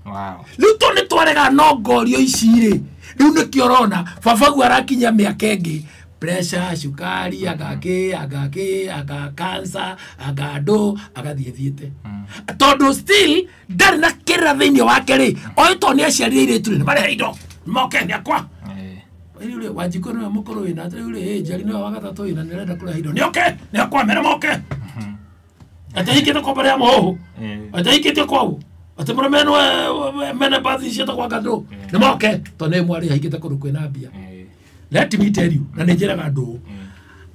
Wow. Rĩu to nĩ twarega no ngorio ici rĩ, rĩu nĩkĩo ũrona babaguo arakinya mĩaka ĩngĩ, pressure, cukari, agakĩ agakĩ aga cancer, aga ndũ, agathiĩ thiĩte, tondũ still ndarĩ na kĩrĩra thĩinĩ wake rĩ, oĩ to nĩ aciarire airĩtu rĩ, nĩ marehe indo moke nĩ akwa. Rĩu rĩ, Wanjikũ nĩwe mũkũrũ wĩna, rĩu rĩ, Njeri nĩwe wa gatatũ wĩna, nĩ arenda kũrehe indo, nĩ oke nĩ akwa, mere moke, atĩ ahikĩte kwa mbere ya mũhũhũ, atĩ ahikĩte kwau, atĩ mũrũme nĩwe mene bathi ciĩtagwo ngandũ, nĩ moke tondũ nĩ mwarĩ ahikĩte kũndũ kwĩna mbia. Let me tell you, na nĩ njĩraga andũ ũũ,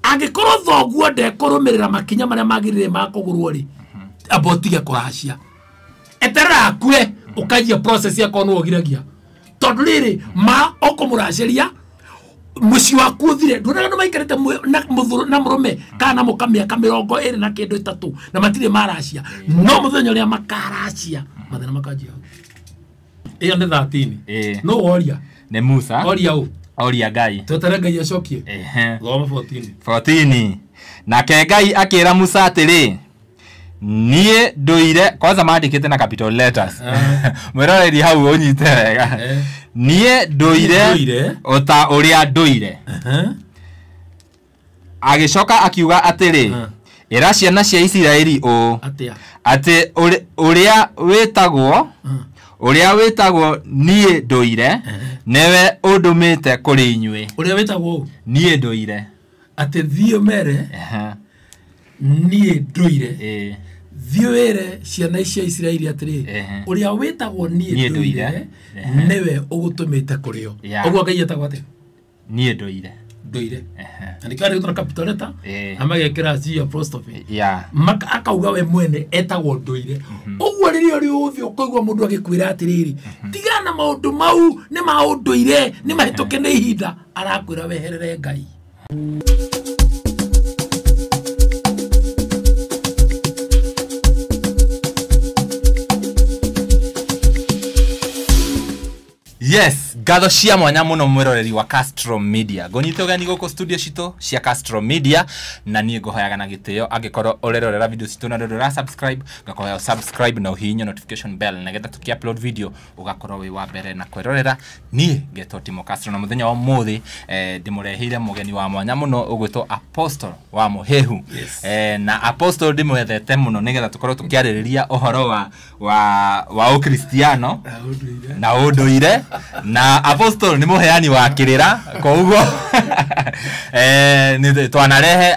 angĩkorwo thoguo ndekũrũmĩrĩra makinya marĩa magĩrĩire ma kũgũrwo rĩ, amba ũtige kũracia, eterera akue, ũkanjia process yakorwo nĩwe ũgiragia, tondũ rĩrĩ ma ũkũmũracĩria mũciĩ waku ũthire. Nduonaga andũ maikarĩte na na mũrũme kana na mũka mĩaka 23 na kĩndũ 3 na matirĩ maracia, no mũthenya ũrĩa makaracia mathĩna makanjia hau. Ĩyo nĩ 13. No woria. Nĩ Musa. Oria ũ? Oria Ngai. Twetere Ngai acokie. Thoma 14. 14. Nake Ngai akĩra Musa atĩrĩ, niĩ ndũire, kwanza mandĩkĩte na capital letters, mwĩroreri hau ũnyite wega, niĩ ndũire ndũire. O ta ũrĩa ndũire. Agĩcoka akiuga atĩrĩ, ĩra ciana cia Isiraeli ũũ. Atĩa? Atĩ ũrĩa wĩtagwo, ũrĩa wĩtagwo niĩ ndũire nĩwe ũndũmĩte kũrĩ inyuĩ. Ũrĩa wĩtagwo ũũ? Niĩ ndũire. Atĩ thiĩ mere niĩ ndũire. Thiĩ wĩre ciana cia Isiraeli atĩrĩ, ũrĩa wĩtagwo niĩ niĩ ndũire ndũire. Nĩwe ũgũtũmĩte kũrĩ o. Ũguo Ngai etagwo atĩa? Niĩ ndũire. Ndũire. Na nĩkĩo andĩkĩtwo na capital letter na magekĩra G apostrophe. Akauga we mwene etagwo ndũire. Ũguo rĩrĩa ũrĩ ũthĩ ũkaigua mũndũ agĩkwĩra atĩrĩrĩ, tigana na maũndũ mau nĩ ma ũndũire, nĩ mahĩtũke nĩ ihinda, arakwĩra weherere Ngai. Yes, ngatho cia mwanya mũno mwĩroreri wa Castro Media, ngũnyite ũgeni gũkũ studio citũ cia Castro Media, na niĩ ngũhoyaga na gĩtĩo, angĩkorwo ũrerorera video citũ na ndũrĩ ũra subscribe, ngakũhoya subscribe na ũhihinye notification bell nĩgetha tũkĩ upload video ũgakorwo wĩ wa mbere na kwĩrorera. Niĩ ngetwo Timo Castro, na mũthenya wa ũmũthĩ ndĩmũreheire mũgeni wa mwanya mũno ũgwĩtwo Apostle wa Mũhĩhu. Yes. Na Apostle ndĩmwethete mũno nĩgetha tũkorwo tũkĩarĩrĩria ũhoro wa ũkristiano ũndũire na ũndũire, na Apostle nĩ mũheani wa kĩrĩra, koguo nĩ twanarehe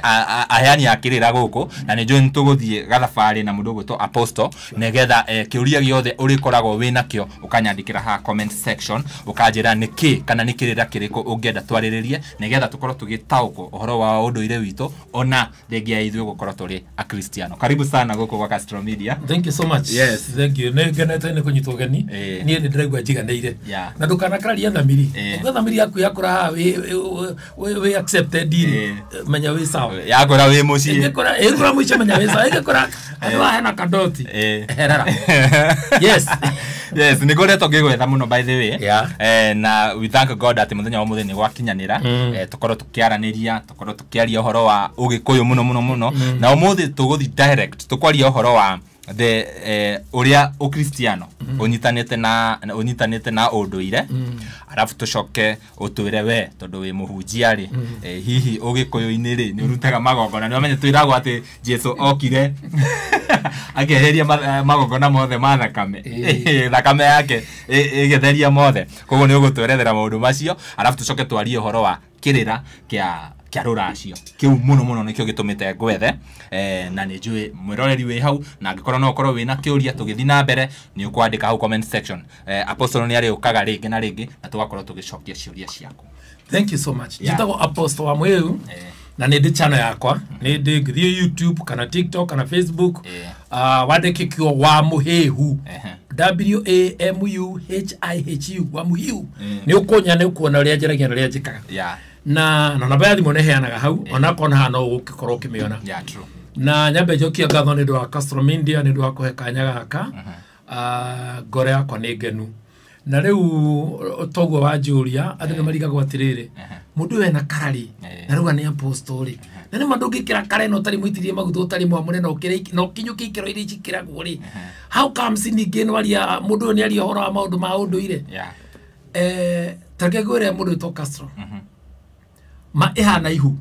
aheani a kĩrĩra gũkũ, na nĩ njũĩ nĩ tũgũthiĩ gathabarĩ na mũndũ ũgwĩtwo Apostle nĩgetha kĩũria gĩothe ũrĩkoragwo wĩ nakĩo ũkanyandĩkĩra haha comment section, ũkanjĩra nĩ kĩ kana nĩ kĩrĩra kĩrĩkũ ũngĩenda twarĩrĩrie nĩgetha tũkorwo tũgĩtaũkwo ũhoro wa ũndũire witũ, ona thengia ya ithuĩ gũkorwo tũrĩ akristiano. Karibu sana gũkũ gwa Castro Media. Thank you so much. Yes. Thank you. Nĩ ngenete nĩ kũnyitwo ũgeni. Niĩ nĩ ndĩraigua njiganĩire. Na ndũkanakararie thamiri. Ũngĩ thamiri yaku yakũra haha wĩ accepted rĩ, menya wĩ sawa. Yakũra wĩ mũciĩ. Ĩngĩkũra mũico menya wĩ sawa. Ĩngĩkũra handũ haha hena kadoti, herera. Yes. Yes, nĩ ngoretwo ngĩgwetha mũno, by the way. Na we thank God atĩ mũthenya wa mũthĩ nĩ gwakinyanĩra, tũkorwo tũkĩaranĩria, tũkorwo tũkĩaria ũhoro wa ũgĩkũyũ mũno mũno mũno, na ũmũthĩ tũgũthiĩ direct tũkwaria ũhoro wa the ũrĩa ũkristiano ũnyitanĩte na ũndũire, arabu tũcoke ũtwĩre we tondũ wĩ mũhunjia rĩ, hihi ũgĩkũyũ-inĩ rĩ, nĩ ũrutaga magongona? Nĩ wamenye twĩragwo atĩ Jesu okire akĩeheria magongona mothe ma thakame, thakame yake ĩgĩtheria mothe, koguo nĩ ũgũtwerethera maũndũ macio, arabu tũcoke twarie ũhoro wa kĩrĩra kĩa rũracio kĩu mũno mũno nĩkĩo gĩtũmĩte ngwethe, na nĩ njũĩ mwĩroreri wĩ hau, na angĩkorwo no ũkorwo wĩna kĩũria tũgĩthiĩ na mbere nĩ ũkwandĩka hau comment section. Apostle nĩ arĩũkaga rĩngĩ na rĩngĩ na tũgakorwo tũgĩcokia ciũria ciaku. Thank you so much. Njĩtagwo Apostle wa Mwĩu na nĩ ndĩ channel yakwa, nĩ ndĩ ngĩthiĩ YouTube kana TikTok kana Facebook, wandĩke kiugo wa Mũhĩhu, Wamuhihu, wa Mũhiu, nĩ ũkũnya nĩ ũkuona ũrĩa njaragia na ũrĩa njĩkaga. Na namba ya thimũ nĩ heanaga hau, onakorwo na haha no ũgũkorwo ũkĩmĩona. Yeah, true. Na nyambe njokie ngatho nĩ ũndũ wa Castro Media nĩ ũndũ wa kũhe kanya gaka. Ngoro yakwa nĩ ngenu, na rĩu toguo wanjũria, andũ nĩ marigagwo atĩrĩrĩ, Mundu wena karari na ruga ni apostle na ni mandu ngikira kare no tari muitirie maguto tari mwamure no kire no kinyuki ikiro iria cikiragwo ri. How comes ningĩ nwaria mundu ni aria horo wa maundu ma unduire? Tareke ngwire mundu witwo Castro ma ihana ihu.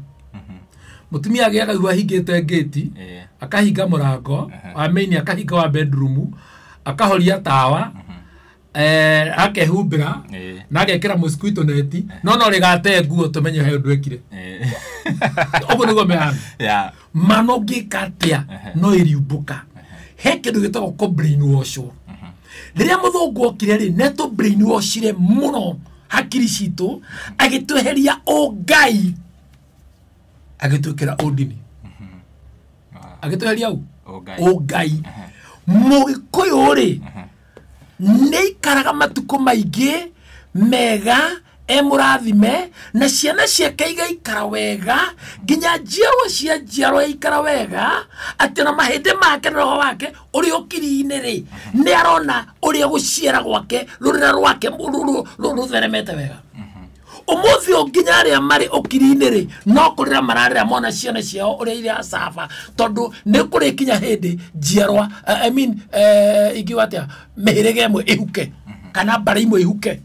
Mutumia agiaga ihu ahingite ngĩti, akahinga mũrango wa main, akahinga wa bedroom, akahoria tawa, akehumbĩra na agekĩra mosquito net, no no rĩgate nguo tũmenye he ũndũ ekire. Ũguo nĩguo mehana. Mano ngĩka atĩa no ĩriumbũka. He kĩndũ gĩtagwo kũ brainwash. Rĩrĩa mũthũngũ okire rĩ, netũ brainwashire mũno hakiri citũ, agĩtweheria ũngai, agĩtwĩkĩra ũndini. Agĩtweheria ũngai. Mũgĩkũyũ rĩ, nĩaikaraga matukũ maingĩ mega, e mũrathime, na ciana ciake igaikara wega, nginya njiarwa cia njiarwa ikara wega, atĩ ona mahĩndĩ make na roho wake ũrĩa ũkiri-inĩ rĩ, nĩ arona ũrĩa gũciara gwake, rũrĩra rwake rũtheremete wega. Ũmũthĩ ũyũ nginya arĩa marĩ ũkiri-inĩ rĩ, no kũrĩra mararĩra mona ciana ciao ũrĩa iracaba, tondũ nĩ kũrĩkinya hĩndĩ njiarwa, I mean, ingiuga atĩa, mĩhĩrĩga ĩmwe ĩhuke kana mbarĩ imwe ihuke.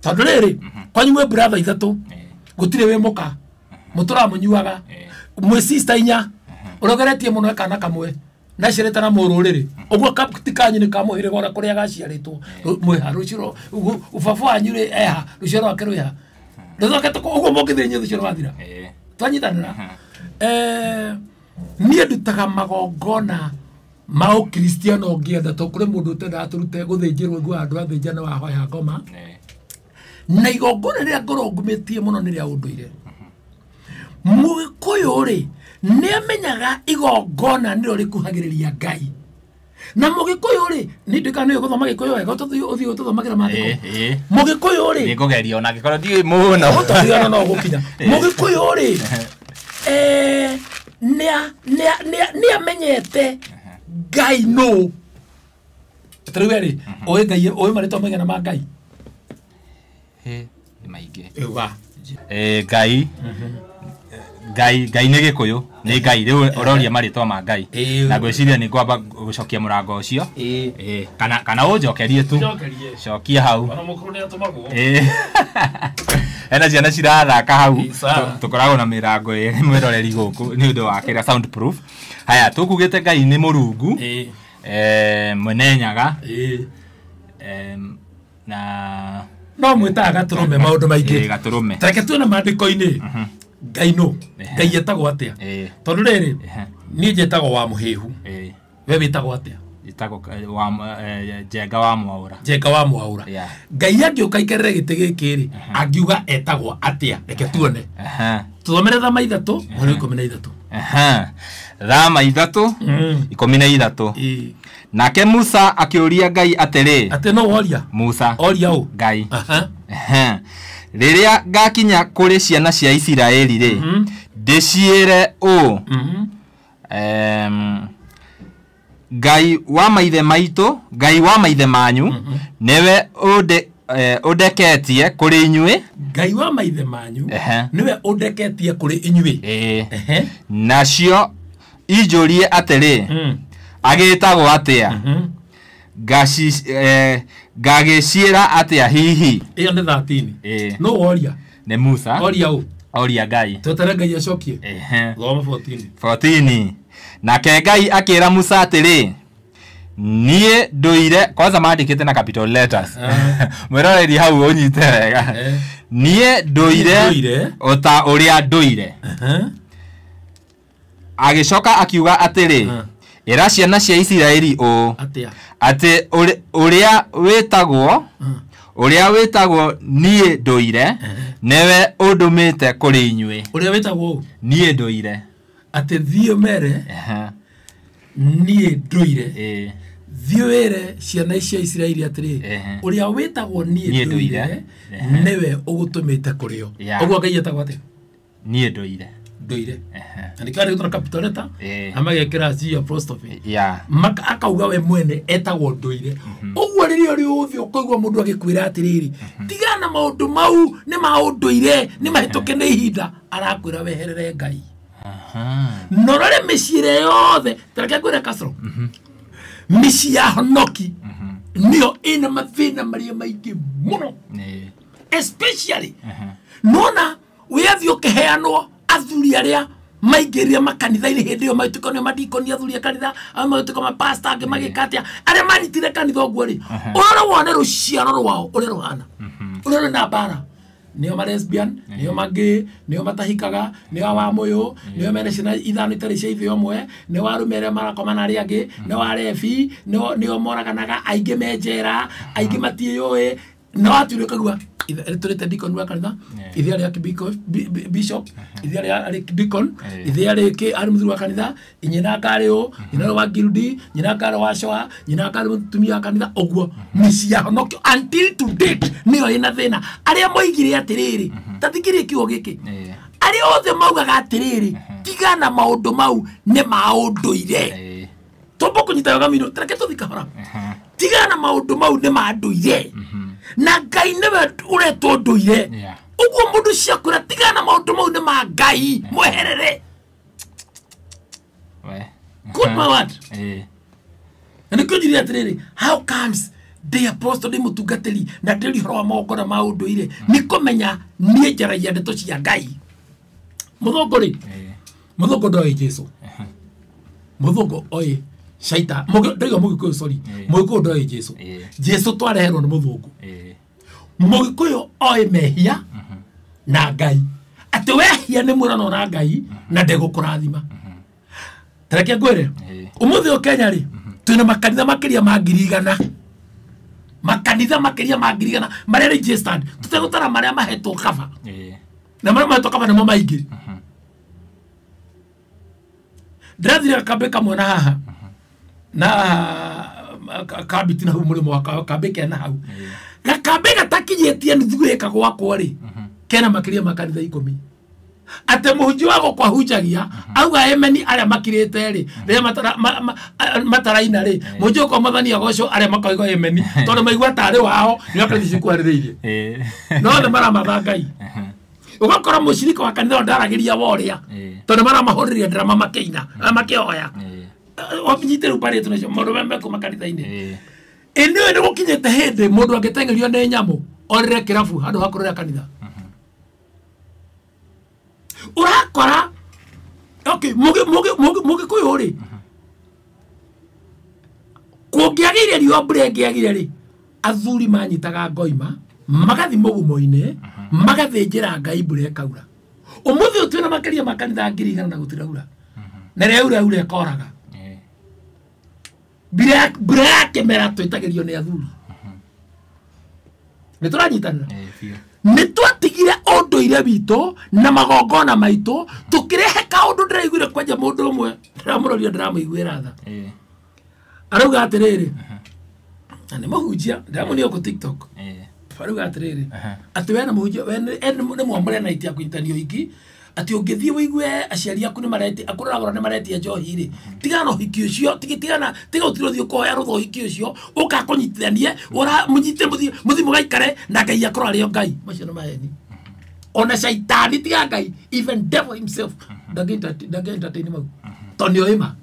Tondũ rĩrĩ, kwanyu mwĩ brother ithatũ, gũtirĩ wĩ mũka, mũtũraga mũnyuaga, mwĩ sister inya, ũrogeretie mũno kana kamwe, na ciarĩte na mũrũrĩrĩ, ũguo ti kanyu nĩ ka mũhĩrĩga ona kũrĩa gaciarĩtwo, mwĩha rũciaro, ũbaba wanyu rĩ eha, rũciaro rwake rwĩha, rũthokete ũguo mũngĩthiĩ inyuĩ rũciaro rwathira. Twanyitanĩra. Niĩ ndutaga magongona ma ũkristiano ũngĩenda, tondũ kũrĩ mũndũ ũtendaga tũrute gũthĩnjĩrwo iguaga andũ athĩnja nĩ wahoya ngoma. Na igongona rĩrĩa ngorwo ngumĩtie mũno nĩ rĩa ũndũire. Mũgĩkũyũ rĩ, nĩ amenyaga igongona nĩrĩo rĩkuhagĩrĩria Ngai. Na mũgĩkũyũ rĩ, nĩ nduĩkaga nĩũĩ gũthoma Gĩkũyũ wega, ũthiĩ ũtũthomagĩra maandĩko. Mũgĩkũyũ rĩ, nĩngũgeria ona angĩkorwo ndiũĩ mũno. Ũtũthiĩ ona no ũgũkinya. Mũgĩkũyũ rĩ, nĩ amenyete Ngai nũ. Ta rĩu rĩ, ũĩ Ngai, ũĩ marĩtwa maigana ma Ngai? Nĩ maingĩ. Ngai. Ngai, Ngai nĩ Gĩkũyũ, nĩ Ngai. Rĩu ũroria marĩtwa ma Ngai. Na ngwĩciria nĩ ngwamba gũcokia mũrango ũcio. Kana ũnjokerie tu. Cokia hau. Ona mũkũrũ nĩ atũmagwo. Hena ciana cirathaka hau. Tũkoragwo na mĩrango ĩrĩ mwĩroreri gũkũ nĩ ũndũ wa kĩrĩa soundproof. Haya, tũkugĩte Ngai nĩ Mũrungu. Mwene Nyaga. Na no mwĩtaga gatũrũme maũndũ maingĩ. Gatũrũme. Tareke tuone maandĩko-inĩ. Ngai nũ? Ngai etagwo atĩa? Tondũ rĩrĩ, niĩ njĩtagwo wa Mũhĩhu. We wĩtagwo atĩa? Njĩtagwo Njenga wa Mwaũra. Njenga wa Mwaũra. Ngai angĩũka aikarĩre gĩtĩ gĩkĩ rĩ, angiuga etagwo atĩa? Reke tuone. Tũthomere Thama 3, mũhari wa 13. Thama 3, 13. Nake Musa akĩũria Ngai atĩrĩ. Atĩ no woria? Musa. Oria ũ? Ngai. Rĩrĩa ngakinya kũrĩ ciana cia Isiraeli rĩ, ndĩciĩre ũũ, Ngai wa maithe maitũ, Ngai wa maithe manyu, nĩwe ũndeketie kũrĩ inyuĩ. Ngai wa maithe manyu, nĩwe ũndeketie kũrĩ inyuĩ. Nacio injũrie atĩrĩ, agĩtagwo atĩa? Ngagĩciĩra atĩa hihi? Ĩyo nĩ 13. No woria? Nĩ Musa. Oria ũ? Oria Ngai. Twetere Ngai acokie. Thoma 14. 14. Nake Ngai akĩra Musa atĩrĩ, niĩ ndũire, kwanza mandĩkĩte na capital letters. Mwĩroreri hau ũnyite wega. Niĩ ndũire o ta ũrĩa ndũire. Agĩcoka akiuga atĩrĩ, ĩra ciana cia Isiraeli ũũ, atĩ ũrĩa wĩtagwo, ũrĩa wĩtagwo niĩ ndũire, nĩwe ũndũmĩte kũrĩ inyuĩ. Ũrĩa wĩtagwo ũũ? Niĩ ndũire. Atĩ thiĩ ũmere, niĩ ndũire. Thiĩ wĩre ciana cia Isiraeli atĩrĩ, ũrĩa wĩtagwo niĩ ndũire, nĩwe ũgũtũmĩte kũrĩ o. Ũguo Ngai etagwo atĩa? Niĩ ndũire. Ndũire. Na nĩkĩo arĩtwo na capital letter na magekĩra G apostrophe. Yeah. Maka akauga we mwene etagwo ndũire. Ũguo rĩrĩa ũrĩ ũthĩ ũkaigua mũndũ agĩkwĩra atĩrĩrĩ, tigana na maũndũ mau nĩ ma ũndũire, nĩ mahĩtũke nĩ ihinda, arakwĩra weherere Ngai. Norore mĩciĩ ĩrĩa yothe, ta reke ngwĩre Castro. Mĩciĩ ya honoki nĩyo ĩna mathĩna marĩa maingĩ mũno. Especially nona wĩathi ũkĩheanwo athuri arĩa maingĩrire makanitha-inĩ hĩndĩ ĩyo magĩtuĩka nĩo madikoni athuri a kanitha, amwe magĩtuĩka mapasta, angĩ magĩka atĩa, arĩa manyitire kanitha ũguo rĩ, ũrore wone rũciaro rwao ũrĩa rũhana, ũrĩa rwĩna mbara. Nĩo ma lesbian, nĩo magay, nĩo matahikaga, nĩo awamũyũ, nĩo mena ciana ithano itarĩ cia ithe ũmwe, nĩo arũme arĩa marakoma na arĩa angĩ, nĩo arebi, nĩo moraganaga, aingĩ me njera, aingĩ matiĩyũĩ. No atuire ũkaigua tũrĩte deacon wa kanitha, ithe arĩ bishop, ithe arĩ deacon, ithe arĩ arĩ mũthuri wa kanitha, nyina akarĩ ũ, nyina arĩ wa guild, nyina akarĩ wa shoa, nyina akarĩ mũtumia wa kanitha, ũguo mĩciĩ ya honokio until to date nĩyo ĩna thĩna. Arĩa moigire atĩrĩrĩ, ta thikĩrĩria kiugo gĩkĩ, arĩa othe maugaga atĩrĩrĩ, tigana maũndũ mau nĩ ma ũndũire. Tombo kũnyita wega mino, ta reke tũthiĩ kahora. Tigana maũndũ mau nĩ ma ndũire. Na Ngai nĩwe ũretwo ndũire. Ũguo mũndũ ciakwĩra tigana maũndũ mau nĩ ma Ngai, mweherere. Good my word. Na nĩkĩo njugire atĩrĩrĩ, how comes ndĩ apostle, ndĩ mũtungatĩri na ndĩri ũhoro wa magongona ma ũndũire? Nĩ kũmenya niĩ njaragia ndeto cia Ngai. Mũthũngũ rĩ, mũthũngũ ndoĩ Jesũ. Mũthũngũ oĩ Shaita, ndaiga Mũgĩkũyũ, sorry. Mũgĩkũyũ ndoĩ Jesũ. Jesũ twareherwo nĩ mũthũngũ. Mũgĩkũyũ oĩ mehia na Ngai. Atĩ wehia nĩ mwĩrano na Ngai na ndegũkũrathima. Ta reke ngwĩre, ũmũthĩ ũyũ Kenya rĩ, twĩna makanitha makĩria ma 100,000. Makanitha makĩria ma 100,000 marĩa registered, tũtegũtara marĩa mahetwo cover. Na marĩa mahetwo cover nĩmo maingĩ. Ndĩrathire gakambĩ kamwe na haha. Na kambĩ ti na hau mũrĩmo wa kambĩ kena hau. Gakambĩ gatakinyĩtie nuthu ĩka gwakwa rĩ, kena makĩria ma kanitha 10. Atĩ mũhunjia wa gũkũ ahunjagia, auga emeni arĩa makirĩte rĩ, rĩrĩa mataraina rĩ, mũhunjia ũkwa Mwathani agocwo arĩa makoiga emeni, tondũ maigua tarĩ wao, nĩo kanitha icio ikuharĩrĩirie. No othe maramatha Ngai. Ũgakora mũcirika wa kanitha ndaragĩria wa ũrĩa, tondũ maramahũrĩria drama makĩina, makĩhoya. Wanyite rĩu parĩtwo nacio, maũndũ marĩa mekwo makanitha-inĩ. Ĩnĩ nĩ gũkinyĩte hĩndĩ mũndũ angĩteng'erio nĩ nyamũ orĩre kĩrabu handũ ha kũrĩra kanitha. Ũrakora, okay, mũgĩkũyũ rĩ, kũngĩagĩire riũa mbura ĩngĩagire rĩ, athuri manyitaga ngoima, magathiĩ mũgumo-inĩ, magathĩnjĩra Ngai mbura ĩkaura. Ũmũthĩ ũyũ twĩna makĩria ma kanitha 100,000 na gũtiraura. Na rĩrĩa yaura yaura ĩkoraga. Mbura ya kĩmera twĩtagĩrio nĩ athuri. Nĩ tũranyitanĩra? Nĩ twatigire ũndũire witũ na magongona maitũ, tũkĩrehe kaũndũ ndĩraiguire kwanja mũndũ ũmwe, ndĩramũroria ndĩramũiguĩra tha. Arauga atĩrĩrĩ, na nĩ mũhunjia, ndĩramuonia gũkũ TikTok. Arauga atĩrĩrĩ, atĩ we na mũhunjia, we nĩ mwamũre na itia kũnyitanio ũhiki, atĩ ũngĩthiĩ ũigue aciari aku nĩ maretia, akũragũra nĩ maretia njohi rĩ, tigana na ũhiki ũcio, tigana, tiga ũtire ũthiĩ ũkoya rũtha ũhiki ũcio, ũka kũnyitithanie, ũra, mũnyite, mũthiĩ mũgaikare, na Ngai akorwo arĩ o Ngai. Macio nĩ maheni. Ona caitani tiga Ngai, even devil himself, ndangĩ entertain mau. Tondũ nĩoĩ ma.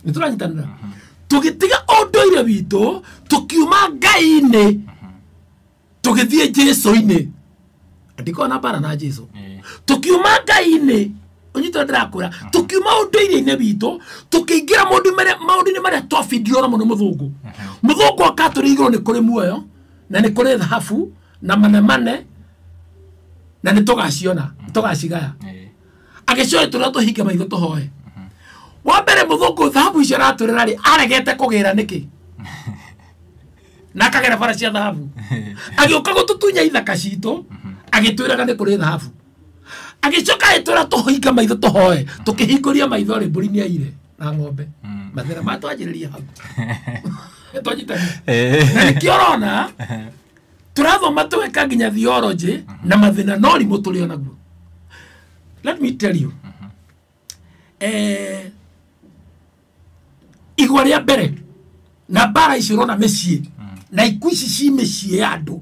Nĩ tũranyitanĩra? Tũgĩtiga ũndũire witũ, tũkiuma Ngai-inĩ, tũgĩthiĩ Jesũ-inĩ. Ndiko na bara na Jesũ. Tũkiuma Ngai-inĩ, ũnyitwo ndĩrakwĩra, tũkiuma ũndũire-inĩ witũ, tũkĩingĩra maũndũ-inĩ marĩa twabindirwo mũno mũthũngũ. Mũthũngũ akatũrĩ igũrũ nĩ kũrĩ muoyo, na nĩ kũrĩ thahabu, na manemane, na nĩ tũgaciona, tũgacigaya. Agĩcoe tũrĩa tũhinge maitho tũhoe. Wa mbere mũthũngũ thahabu icio aratũrĩra rĩ, aregete kũgĩra nĩkĩ? Na akagera bara cia thahabu. Agĩũka gũtũtunya ithaka citũ, agĩtwĩraga nĩ kũrĩ thahabu. Agĩcoka agĩtwĩra tũhinge maitho tũhoe, tũkĩhingũria maitho rĩ, mbũri nĩ aire na ng'ombe. Mathĩna matwanjĩrĩria hau. Twanyitana. Na nĩkĩo ũrona, tũrathoma tũgeka nginya theology, na mathĩna no rimũ tũrĩ o naguo. Let me tell you, igwa rĩa mbere na mbara ici ũrona mĩciĩ na ikuũ ici ci mĩciĩ ya andũ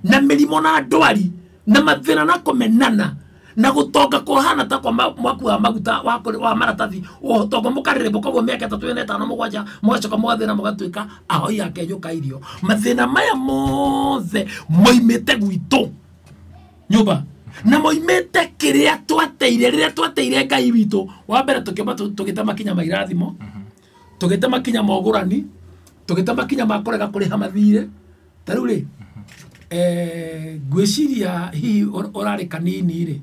na mĩrimũ na ndwari na mathĩna na kũmenana na gũtonga kũhana ta kwa mwaku wa maguta wa maratathi ũtonga mũkarĩrĩmbũka ũguo mĩaka 3 4 5 7 mũgacoka mũgathĩna mũgatuĩka ahoi ake njũka irio. Mathĩna maya mothe moimĩte gwitũ nyũmba na moimĩte kĩrĩa twateire rĩrĩa twateire Ngai witũ. Wa mbere tũkĩamba tũgĩte makinya ma irathimo, tũgĩte makinya ma ũgũrani, tũgĩte makinya ma kũrega kũrĩha mathirĩ. Ta rĩu rĩ, ngwĩciria hihi ũrarĩ kanini rĩ,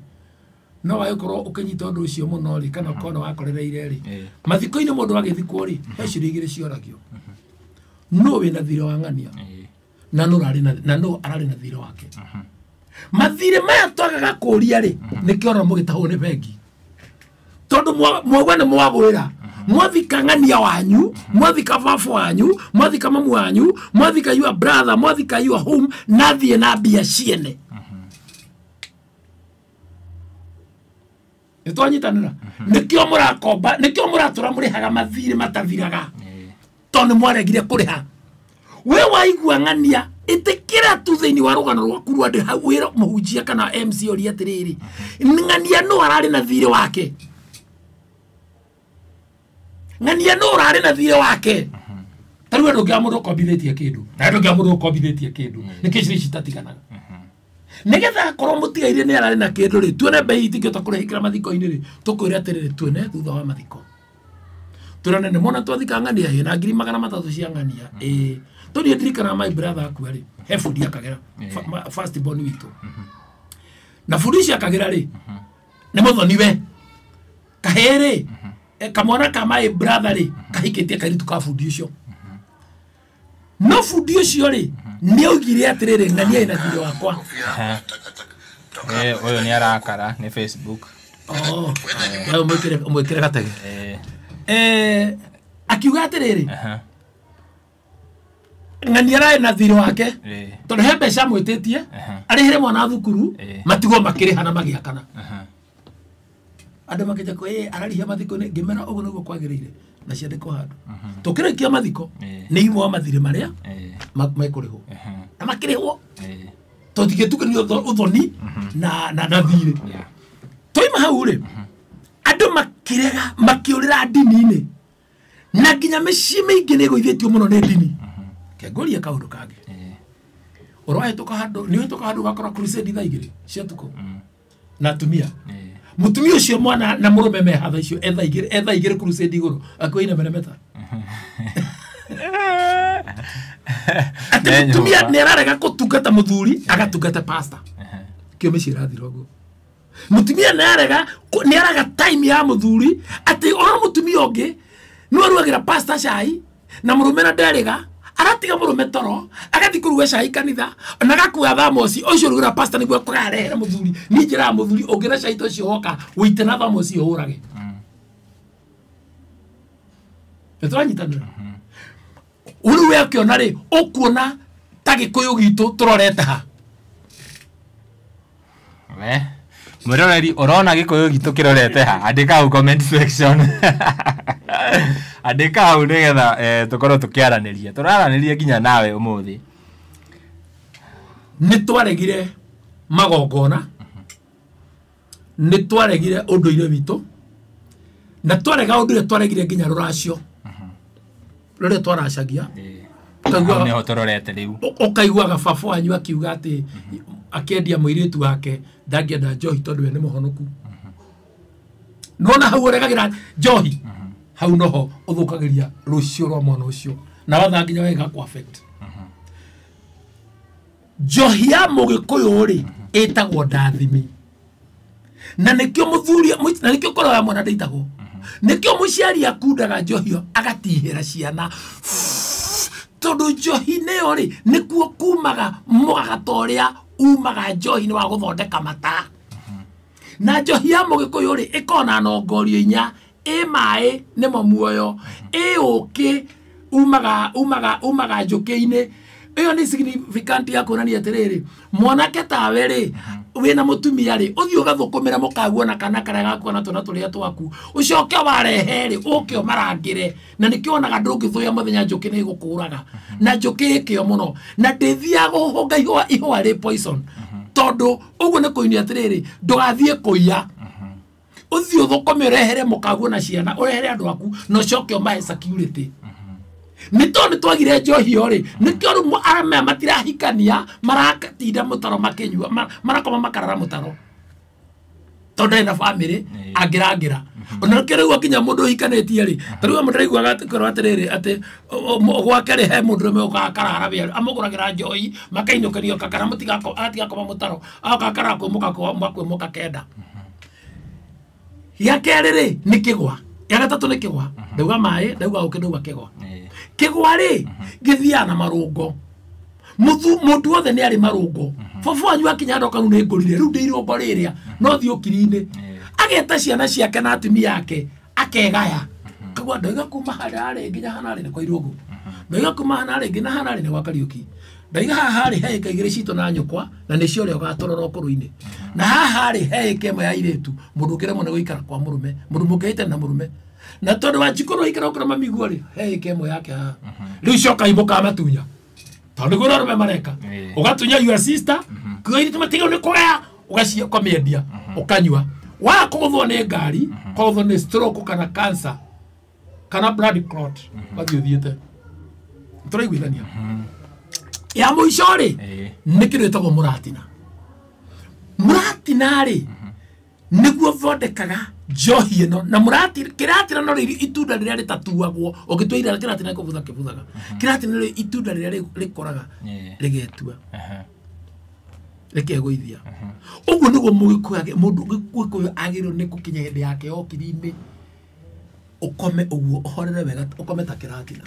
no wagĩkorwo ũkĩnyita ũndũ ũcio mũno rĩ, kana ũkorwo nĩ wakorereire rĩ, mathiko-inĩ mũndũ agĩthikwo rĩ, he ciũria igĩrĩ cioragio. Nũ wĩna thirĩ wa ng'ania na nũ ararĩ na thirĩ wake. Mathirĩ maya twagaga kũria rĩ, nĩkĩo ona mũgĩtahwo nĩ bengi, tondũ mwauga nĩ mwagwĩra mwathika ng'ania wanyu, mwathika baba wanyu, mwathika mamu wanyu, mwathika your brother, mwathika your home, na thiĩ na mbia ciene. Nĩ twanyitanĩra. Nĩkĩo mũrakomba, nĩkĩo mũratũra mũrĩhaga mathirĩ matathiraga, tondũ nĩ mwaregire kũrĩha. We waigua ng'ania ĩtĩkĩra tu thĩinĩ wa rũgano rwaku rwa andũ hau wĩra mũhunjia kana MC ũria atĩrĩrĩ, ng'ania nũ ararĩ na thirĩ wake? Ng'ania nũ ũrarĩ na thirĩ wake? Ta rĩu ndũngĩaga mũndũ ũkombithĩtie kĩndũ, na ndũngĩaga mũndũ ũkombithĩtie kĩndũ, nĩkĩo icio citatiganaga. Nĩgetha akorwo mũtigaire nĩ ararĩ na kĩndũ rĩ, tuone mbei itingĩhota kũrĩhĩkĩra mathiko-inĩ rĩ, tũkwĩre atĩrĩrĩ, tuone thutha wa mathiko. Tũrone nĩ mona twathika ng'ania ĩ na 300,000 cia ng'ania ĩ. Tondũ ndirikanaga my brother akua rĩ, he bundi akagera first born witũ. Na bundi ũcio akagera rĩ, nĩ mũthoni we. Kahĩĩ rĩ, kamwana ka my brother rĩ, kahikĩtie kairĩtu ka bundi ũcio. No bundi ũcio rĩ, nĩ augire atĩrĩrĩ, ng'ania ĩna thirĩ wakwa. Ũyũ nĩ arakara nĩ Facebook. Ũmwĩkĩre gatege. Akiuga atĩrĩrĩ, ng'ania ararĩ na thirĩ wake, tondũ he mbeca amwĩtĩtie arĩhĩre mwana thukuru, matigwo makĩrĩha na magĩakana. Andũ makĩnja kũ ararĩhia mathiko-inĩ, ngĩmera ũguo nĩguo kwagĩrĩire na ciandĩkwo handũ. Tũkĩrĩkia mathiko nĩ imwe wa mathirĩ marĩa mekũrĩhwo na makĩrĩhwo, tũtingĩtukania ũthoni na thirĩ. Twaima hau rĩ, andũ makĩrega makĩũrĩra ndini-inĩ, na nginya mĩciĩ mĩingĩ nĩ ĩgũithĩtio mũno nĩ ndini. Kengũria kaũndũ kangĩ, ũrahĩtũka handũ, nĩ ũhĩtũka handũ ũgakora crusade thaa 2 cia ũtukũ na atumia. Mũtumia ũcio mwana na mũrũme me hatha icio etha 2 crusade igũrũ akuina meremeta. Atĩ mũtumia nĩ ararega kũtungata mũthuri agatungata pastor. Kĩo mĩciĩ ĩrathira ũguo. Mũtumia nĩ arega time ya mũthuri, atĩ ona mũtumia ũngĩ nĩ aruagĩra pastor cai na mũrũme na nderĩga, aratiga mũrũme toro agathiĩ kũruga cai kanitha na agakua thamoci ũcio ũrugĩra pastor nĩguo akũrehera mũthuri. Niĩ njĩraga mũthuri ũngĩra cai ta ũcio woka ũite na thamoci ũũrage. Nĩ tũranyitanĩra. Rĩu we ũkĩona rĩ, ũkuona ta Gĩkũyũ gitũ tũrorete ha. We mwĩroreri ũrona Gĩkũyũ gitũ kĩrorete ha? Andĩka hau comment section. Andĩka hau nĩgetha tũkorwo tũkĩaranĩria. Tũraranĩria nginya nawe ũmũthĩ. Nĩ twaregire magongona, nĩ twaregire ũndũire witũ, na twarega ũndũire twaregire nginya rũracio rũrĩa twaracagia. Ũkaiguaga baba wanyu akiuga atĩ akĩendia mũirĩtu wake ndangĩenda njohi tondũ we nĩ mũhonoku. Nona hau ũregagĩra njohi, hau noho ũthũkagĩria rũciũ rwa mwana ũcio na watha nginya wega ku affect. Njohi ya mũgĩkũyũ rĩ ĩtagwo ndathimi, na nĩkĩo mũthuri, na nĩkĩo koro ya mwana ndĩitagwo, nĩkĩo mũciari akundaga njohi ĩyo agatihĩra ciana, tondũ njohi nĩyo rĩ nĩkuo kumaga mwagata ũrĩa umaga njohi-inĩ wa gũthondeka mata. Na njohi ya mũgĩkũyũ rĩ ĩkoragwo na nongorio inya, ĩ maĩ nĩmo muoyo, ĩ ũkĩ umaga njũkĩ-inĩ. Ĩyo nĩ significant ya kuonania atĩrĩrĩ, mwanake tawe rĩ wĩna mũtumia rĩ ũthiĩ ũgathũkũmĩra mũkaguo na kana karĩa gaku na twana tũrĩa twaku ũcoke warehe rĩ ũke ũmarangĩre na nĩkĩo wonaga ndũngĩthũya mũthenya njũkĩ nĩ ĩgũkũraga na njũkĩ ĩkĩo mũno na ndĩthiaga kũhũnga ihũa rĩ poison tondũ ũguo nĩ kũinia atĩrĩrĩ ndũgathiĩ kũiya ũthiĩ ũthũkũme ũrehere mũkaguo na ciana ũrehere andũ aku na ũcoke ũmahe security nĩ tondũ nĩ twagire njohi rĩ nĩkĩo rĩu arĩa matirahikania maratinda mũtaro makĩnyua marakoma makarara mũtaro tondũ ndarĩ na bamĩrĩ angĩrangĩra ona nĩkĩo rĩu akinya mũndũ ũhikanĩtie rĩ ta rĩu amwe ndĩraiguaga kwĩrwo atĩrĩrĩ atĩ gwake rĩ he mũndũrũme ũkaga akarara wĩra amũgũragĩra njohi makainũkĩrio kakara mũtigakoma mũtaro agoka akarara kwĩmũka kenda gĩa kerĩ rĩ nĩ kĩgwa gĩa gatatũ nĩ kĩgwa ndauga maĩ ndauga ũkĩ ndauga kĩgwa kĩgwa rĩ gĩthiaga na marũngo mũndũ wothe nĩ arĩ marũngo baba wanyu akinya ndoka rĩu nĩ ngũrire rĩu ndĩ irũngo rĩrĩa no thiĩ ũkiri-inĩ ageta ciana ciake na atumia ake akegaya kagwa ndauga kuma harĩa arĩ nginya hana arĩ nĩ kwa Irũngũ ndauga kuma hana arĩ nginya hana arĩ nĩ gwa Kariũki ndauga haha arĩ he ĩka igĩrĩ citũ na nyũkwa na nĩcio ũrĩa ũgatũrora ũkũrũ-inĩ na haha arĩ he ĩka ĩmwe ya airĩtu mũndũ ũngĩremwo nĩ gũikara kwa mũrũme mũndũ mũngĩhĩtana na mũrũme na tondũ wa njikũrũ aikara ũkũrũ mamiguo rĩ he ĩka ĩmwe yake haha rĩu cokai mũkamatunya tondũ nĩguo arũme mareka ũgatunya your sister airĩtu matigĩrwo nĩ kũgaya ũgacia ũkamĩendia ũkanyua waga kũgũthwo nĩ ngari kũgũthwo nĩ stroke kana cancer kana blood clot ũgathiĩ ũthiĩte tũraiguithania ya mũico rĩ nĩ kĩndũ gĩtagwo mũratina mũratina rĩ nĩguo thondekaga njohi ĩno na mũratina kĩratina no rĩrĩ itunda rĩrĩa rĩtatuagwo ũngĩtua ira kĩratina kũbutha kĩbuthaga kĩratina rĩ itunda rĩrĩa rĩkoraga rĩgetua rĩkegũithia ũguo nĩguo mũgĩkũyũ mũndũ Gĩkũyũ agĩrĩirwo nĩ gũkinya hĩndĩ yake ya ũkiri-inĩ ũkome ũguo ũhorere wega ũkome ta kĩratina.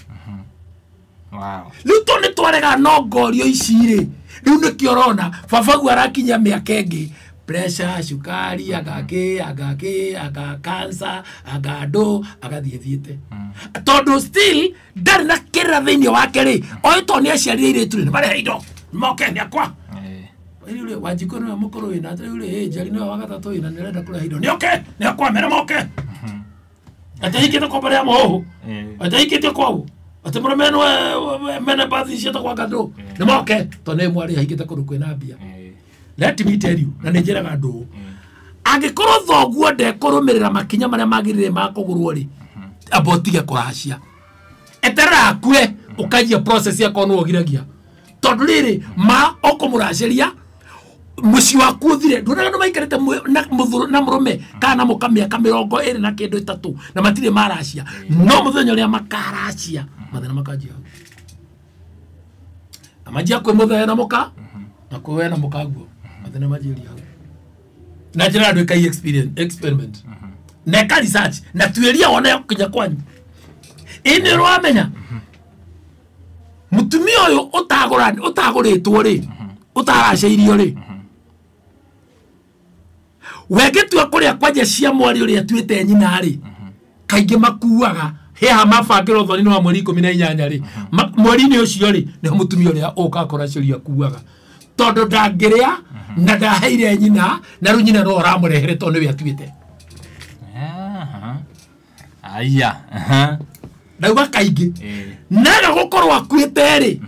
Wow. Rĩu tondũ nĩ twarega no ngorio ici rĩ rĩu nĩkĩo ũrona babaguo arakinya mĩaka ĩngĩ pressure cukari agakĩ agakĩ aga cancer aga ndũ agathiĩ thiĩte tondũ still ndarĩ na kĩrĩra thĩinĩ wake rĩ oĩ tondũ nĩ aciarire airĩtu rĩ nĩ marehe indo moke nĩ akwa rĩu rĩ Wanjikũ nĩwe mũkũrũ wĩna rĩu rĩ Njeri nĩwe wa gatatũ wĩna nĩ arenda kũrehe indo nĩoke nĩ akwa mere moke atĩ ahikĩte kwa mbarĩ ya mũhũhũ atĩ ahikĩte kwao atĩ mũrũme nĩwe mene bathi ciĩtagwo ngandũ nĩ moke tondũ nĩ mwarĩ ahikĩte kũndũ kwĩna mbia. Let me tell you na nĩ njĩraga andũ angĩkorwo thoguo ndekũrũmĩrĩra makinya marĩa magĩrĩire ma kũgũrwo rĩ amba ũtige kũracia eterera akue ũkanjia process yakwa nĩwe ũgiragia tondũ rĩrĩ ma ũkũmũracĩria mũciĩ waku ũthire nduonaga andũ maikarĩte na mũrũme kana na mũka mĩaka 23 na kĩndũ 3 na matirĩ maracia no mũthenya ũrĩa makaracia mathĩna makanjia hau na manjia kwĩ mũthee na mũka na kwĩ we na mũkaguo mathĩna manjĩria hau na njĩra andũ ĩkai experiment na ĩka research na tuĩria wone kinya kwanyu ĩ nĩ ũramenya mũtumia ũyũ ũtagũrĩtwo rĩ ũtaracĩirio rĩ wengĩtua kũrĩa kwanja cia mwarĩ ũrĩa atuĩte nyina rĩ kaingĩ makuaga heha mabangĩrwo thoni-inĩ wa mweri 18 rĩ mweri-inĩ ũcio rĩ nĩho mũtumia ũrĩa ũkaga kũracĩrio akuaga tondũ ndangĩrĩa na ndaheire nyina na rĩu nyina no ũramũrehere tondũ nĩwe atuĩte. Aya ndauga kaingĩ naga gũkorwo akuĩte rĩ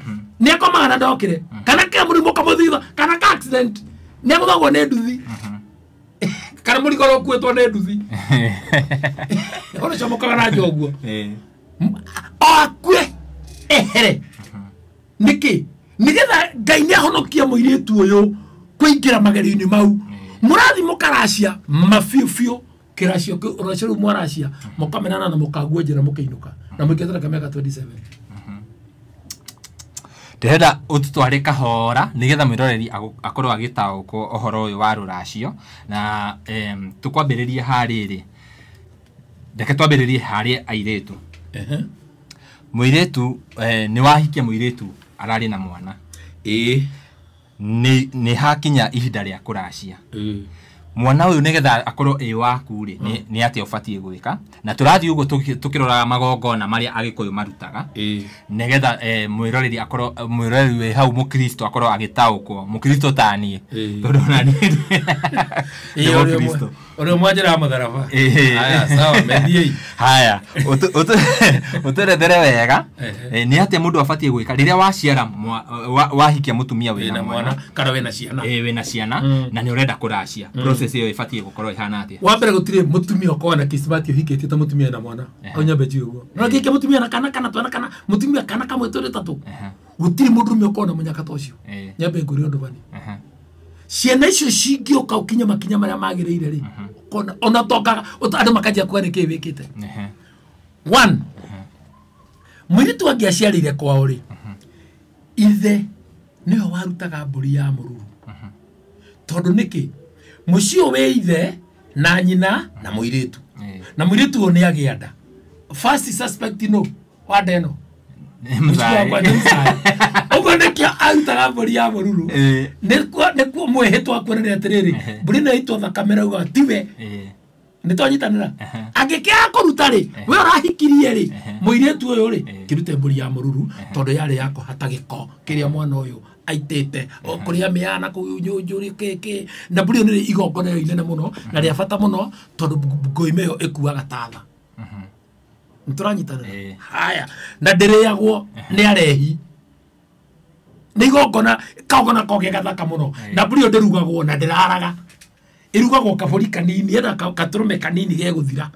nĩ akomaga na ndokire kana ke mũrimũ ũkamũthitha kana ka accident nĩ agũthagwo nĩ nduthi kana mũrigo ũrĩa ũkuĩtwo nĩ nduthi ũrĩa ũcomokaga na njoguo o akue ehere nĩkĩ nĩgetha Ngai nĩ ahonokia mũirĩtu ũyũ kũingĩra magerio-inĩ mau mũrathi mũkaracia mabiũ biũ kĩracio rũracio rũu mwaracia mũkamenana na mũkaguo njĩra mũkĩinũka na mũikĩte mĩaka 27. Ndĩrenda ũtũtware kahora nĩgetha mwĩroreri akorwo agĩtaũkwo ũhoro ũyũ wa rũracio na tũkwambĩrĩrie harĩrĩ reke twambĩrĩrie harĩ airĩtu. Mũirĩtu nĩ wahikia mũirĩtu ararĩ na mwana nĩ hakinya ihinda rĩa kũracia. Mwana ũyũ nĩgetha akorwo ĩ waku rĩ, nĩ atĩa ũbatiĩ gwĩka? Na tũrathiĩ ũguo tũkĩroraga magongona marĩa Agĩkũyũ marutaga, nĩgetha mwĩroreri akorwo, mwĩroreri wĩ hau mũkristo akorwo agĩtaũkwo, mũkristo ta niĩ, tondũ ona niĩ ndĩ mũkristo. Ũrĩa mwanjĩra mũtharaba. Haya, sawa, methiei. Haya, ũtũerethere wega, nĩ atĩa mũndũ abatiĩ gwĩka rĩrĩa waciara, wahikia mũtumia wĩna mwana kana wĩna ciana. Wĩna ciana na nĩ ũrenda kũracia, process ĩyo ĩbatiĩ gũkorwo ĩhana atĩa? Wa mbere, gũtirĩ mũtumia ũkoragwo na kismati ũhikĩtie ta mũtumia na mwana. Au nyambe njuge ũguo. No ngĩke mũtumia na kana kana twana kana mũtumia kana kamwe twĩrĩ tatũ, gũtirĩ mũndũrũme ũkoragwo na mũnyaka ta ũcio. Nyambe ngũrie ũndũ bani. Ciana icio cingĩũka ũkinye makinya marĩa magĩrĩire rĩ, ona tongaga andũ makanjia kuga nĩkĩĩ wĩkĩte. One, mũirĩtu angĩaciarĩire kwao rĩ, ithe nĩwe warutaga mbũri ya mũruru. Tondũ nĩkĩ? Mũciĩ ũyũ wĩ ithe na nyina na mũirĩtu. Na mũirĩtu ũyũ nĩ agĩa nda. First suspect no wa nda ĩno. Ũguo nĩkĩo arutaga mbũri ya mũruru. Nĩkuo mwĩhĩtwa kuonania atĩrĩrĩ, mbũri ĩno yaitwo thakame rauga tiwe. Nĩ twanyitanĩra. Angĩkĩaga kũruta rĩ, we ũrahikirie rĩ, mũirĩtu ũyũ rĩ, kĩrute mbũri ya mũruru tondũ yarĩ ya kũhata gĩko kĩrĩa mwana ũyũ aitĩte kũrĩa mĩana kũu njũrĩ kĩ. Na mbũri ĩyo nĩ igongona rĩo inene mũno na rĩa bata mũno tondũ ngoime ĩyo ĩkuaga tatha. Nĩ tũranyitanĩra. Haya, na ndĩrĩagwo nĩ arehi. Nĩ igongona kagongona koge gathaka mũno. Na mbũri ĩyo ndĩrugagwo na ndĩraraga. Ĩrugagwo kabũri kanini, ena katũrũme kanini gegũthira.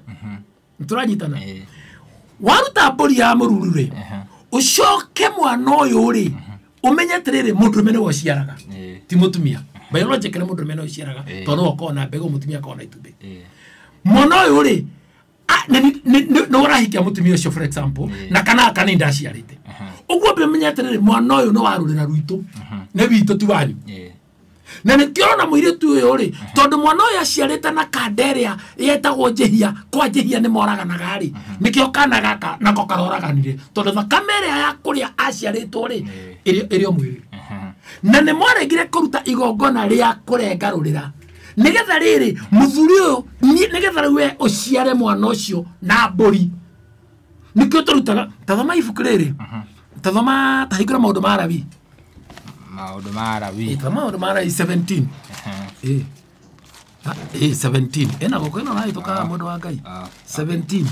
Nĩ tũranyitana. Waruta mbũri ya mũruru rĩ, ũcoke mwana ũyũ rĩ, ũmenye atĩrĩrĩ, mũndũrũme nĩwe ũciaraga, ti mũtumia. Biologically mũndũrũme nĩwe ũciaraga, tondũ nĩwe ũkoragwo na mbegũ, mũtumia akoragwo na itumbĩ. Mwana ũyũ rĩ, nĩ ũrahikia mũtumia ũcio for example, na kana aka nĩ ndaciarĩte. Ũguo ũmenye atĩrĩrĩ, mwana ũyũ nĩ wa rũrĩra rwitũ, nĩ witũ ti wanyu. Na nĩkĩo ũrona mũirĩtu ũyũ rĩ, tondũ mwana ũyũ aciarĩte na kanda ĩrĩa yetagwo njĩhia, kwa njĩhia nĩ moraganaga rĩ, nĩkĩo kana gaka nako karoraganire, tondũ thakame ĩrĩa ya kũrĩa aciarĩtwo rĩ, ĩrĩ o mwĩrĩ. Na nĩ mwaregire kũruta igongona rĩa kũrenga rũrĩra, nĩgetha rĩrĩ mũthuri ũyũ, nĩgetha rĩu we ũciare mwana ũcio na mbũri. Nĩkĩo tũrutaga. Tathoma ibuku rĩrĩ, tathoma, tahingũra maũndũ ma Lawi. Maũndũ ma Lawi. Tathoma maũndũ ma Lawi 17. 17. Ĩna gũkũ ĩno ũrahĩtũkaga mũndũ wa Ngai. 17.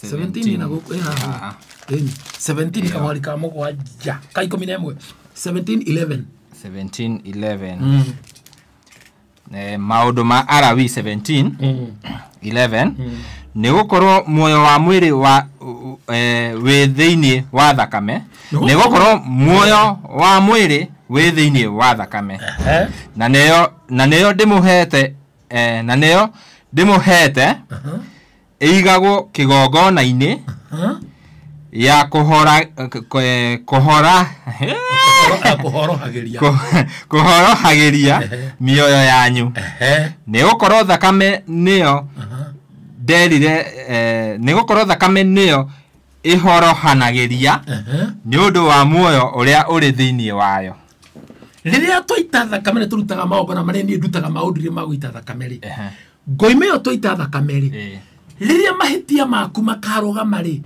17 ĩna gũkũ ĩna haha. 17 kamwari ka mũgwanja ka 11. 17 11. 17 11. Maũndũ ma Alawi 17 11. Nĩ gũkorwo muoyo wa mwĩrĩ wa wĩ thĩinĩ wa thakame. Nĩ gũkorwo muoyo wa mwĩrĩ wĩ thĩinĩ wa thakame. Na nĩyo ndĩmũhete, na nĩyo ndĩmũhete ĩigagwo kĩgongona-inĩ ya kũhorohagĩria mĩoyo yanyu. Nĩ gũkorwo thakame nĩyo nderire, nĩ gũkorwo thakame nĩyo ĩhorohanagĩria nĩ ũndũ wa muoyo ũrĩa ũrĩ thĩinĩ wayo. Rĩrĩa twaita thakame nĩ tũrutaga magongona marĩa niĩ ndutaga maũndũ ma gũita thakame rĩ, ngoime ĩyo twaita thakame rĩ, rĩrĩa mahĩtia maku makarũgama rĩ,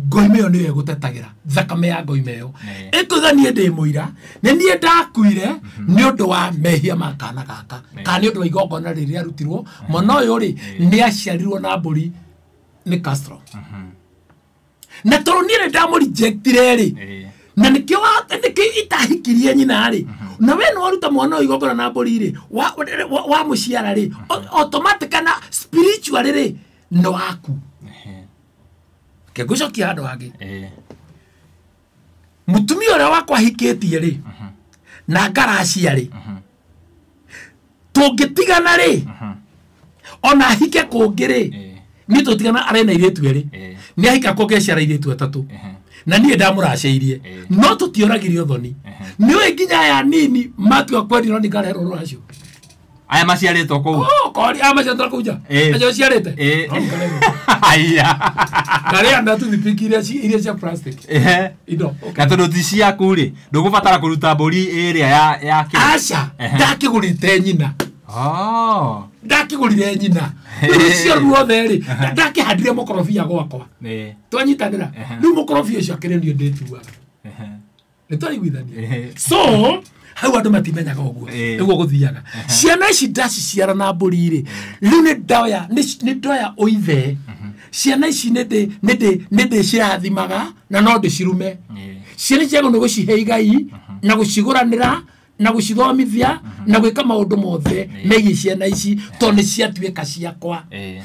ngoime ĩyo nĩyo ĩgũtetagĩra. Thakame ya ngoime ĩyo ĩkuga niĩ ndĩ mũira, nĩ niĩ ndakuire nĩ ũndũ wa mehia ma kana gaka, kana nĩ ũndũ wa igongona rĩrĩa rĩarutirwo. Mwana ũyũ rĩ, nĩ aciarirwo na mbũri nĩ Castro. Na tondũ niĩ nĩ ndamũrejectire rĩ, na nĩkĩo itahikirie nyina rĩ, na we nĩ waruta mwana ũyũ igongona na mbũri rĩ, wa mũciara rĩ, automatic na spiritually rĩ, nĩ waku. Kĩngũcokia handũ hangĩ. Mũtumia ũrĩa wakwa ahikĩtie rĩ, na ngaracia rĩ, tũngĩtigana rĩ, ona ahike kũngĩ rĩ, niĩ tũtigana arĩ na airĩtu erĩ, nĩ ahika kũngĩ aciara airĩtu atatũ, na niĩ ndamũracĩirie, no tũtioragire ũthoni. Nĩũĩ nginya aya nini matua kwendio no nĩngareherwo rũracio. Aya maciarĩtwo kũu. Kori aya maciarĩtwo kũu nja. Acio ciarĩte. Aya. Karĩa na tũthipiki iria cia plastic. Indo. Na tondũ ti ciaku rĩ, ndũgũbatara kũruta mbũri ĩrĩa ya kĩ. Aca, ndakĩgũrĩte nyina. Oh. Ndakĩgũrire nyina. Rũcio ruothe rĩ, ndakĩhandire mũkorobia gwakwa. Twanyitanĩra. Rĩu mũkorobia ũcio akĩrĩ niĩ ndĩtuaga. Nĩ twaiguithania. So, hau andũ matimenyaga ũguo. Nĩguo gũthiaga. Ciana ici ndaciciara na mbũri rĩ, rĩu nĩ ndoya, nĩ ndoya ũithe. Ciana ici nĩ ndĩcirathimaga na no ndĩcirume. Ciana ciagwo nĩ gũcihe igai na gũcigũranĩra na gũcithomithia na gwĩka maũndũ mothe megiĩ ciana ici tondũ nĩ ciatuĩka ciakwa.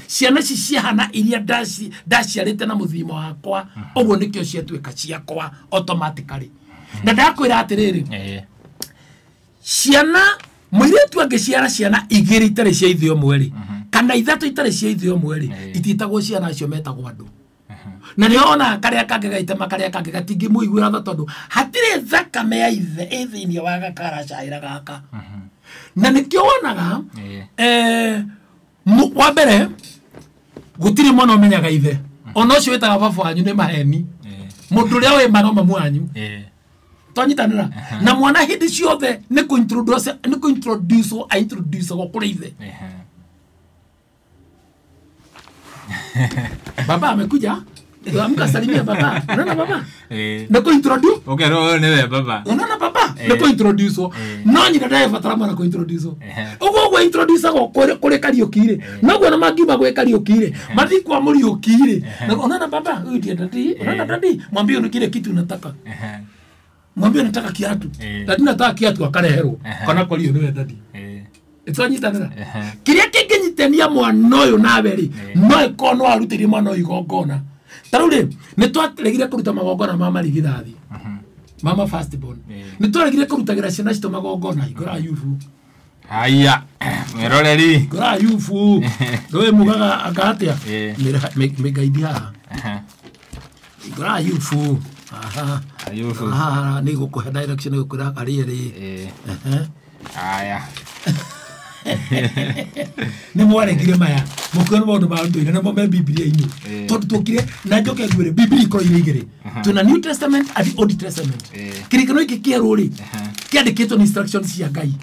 Ciana ici ciahana iria ndaciarĩte na mũthimo wakwa, ũguo nĩkĩo ciatuĩka ciakwa automatically. Na ndakwĩra atĩrĩrĩ, ciana mũirĩtu angĩciara ciana igĩrĩ itarĩ cia ithe ũmwe rĩ, kana ithatũ itarĩ cia ithe ũmwe rĩ, itiĩtagwo ciana acio metagwo andũ. Na nĩ ona karĩa kangĩ gaitema karĩa kangĩ gatingĩmũiguĩra tha tondũ hatirĩ thakame ya ithe ĩ thĩinĩ wa gakaracaĩra gaka. Na nĩkĩo wonaga wa mbere gũtirĩ mwana ũmenyaga ithe. Ona ũcio wĩtaga baba wanyu nĩ maheni. Mũndũ ũrĩa wĩ ma no mamu wanyu. Twanyitanĩra. Na mwana hĩndĩ ciothe nĩ kũ-introduce a-introduce-agwo kũrĩ ithe. Baba amekuja. Amka salimia baba. Unaona baba? Na ku-introduce? Okay, no ni baba. Unaona baba? Na ku-introduce. No nyina ndabatara mwana ku-introduce. Uguo gwa introduce go kuri Kariuki ri. Noguo na mangiuma gwe Kariuki ri. Mathi kwa Muriuki ri. Unaona baba? Huyu ndiye daddy. Unaona daddy? Mwambie ni kile kitu unataka. Mwambie nataka kiatu. Daddy nataka kiatu akareherwo. Kana korio niwe daddy. Twanyitanĩra. Kĩrĩa kĩngĩnyitania mwana ũyũ nawe rĩ, no ĩkorwo no arutĩire mwana ũyũ igongona. Ta rĩu rĩ, nĩ twaregire kũruta magongona ma marigithathi. Mama first born. Nĩ twaregire kũrutagĩra ciana citũ magongona. Hingũra Ayubu. Haya, mwĩroreri. Hingũra Ayubu. Ndũĩ mugaga anga atĩa? Mĩgaidi haha. Hingũra Ayubu. Aha. Ayubu. Aha, nĩ gũkũhe direction gũkwĩra harĩa rĩ. Haya. Nĩ mwaregire maya mũkiona maũndũ ma ndũire namo me Biblia-inĩ tondũ tuokire na njoke ngwĩre Biblia ikorwo irĩ igĩrĩ, twĩna New Testament and Old Testament. Kĩrĩkanĩro gĩkĩ kĩerũ rĩ kĩandĩkĩtwo nĩ instructions cia Ngai.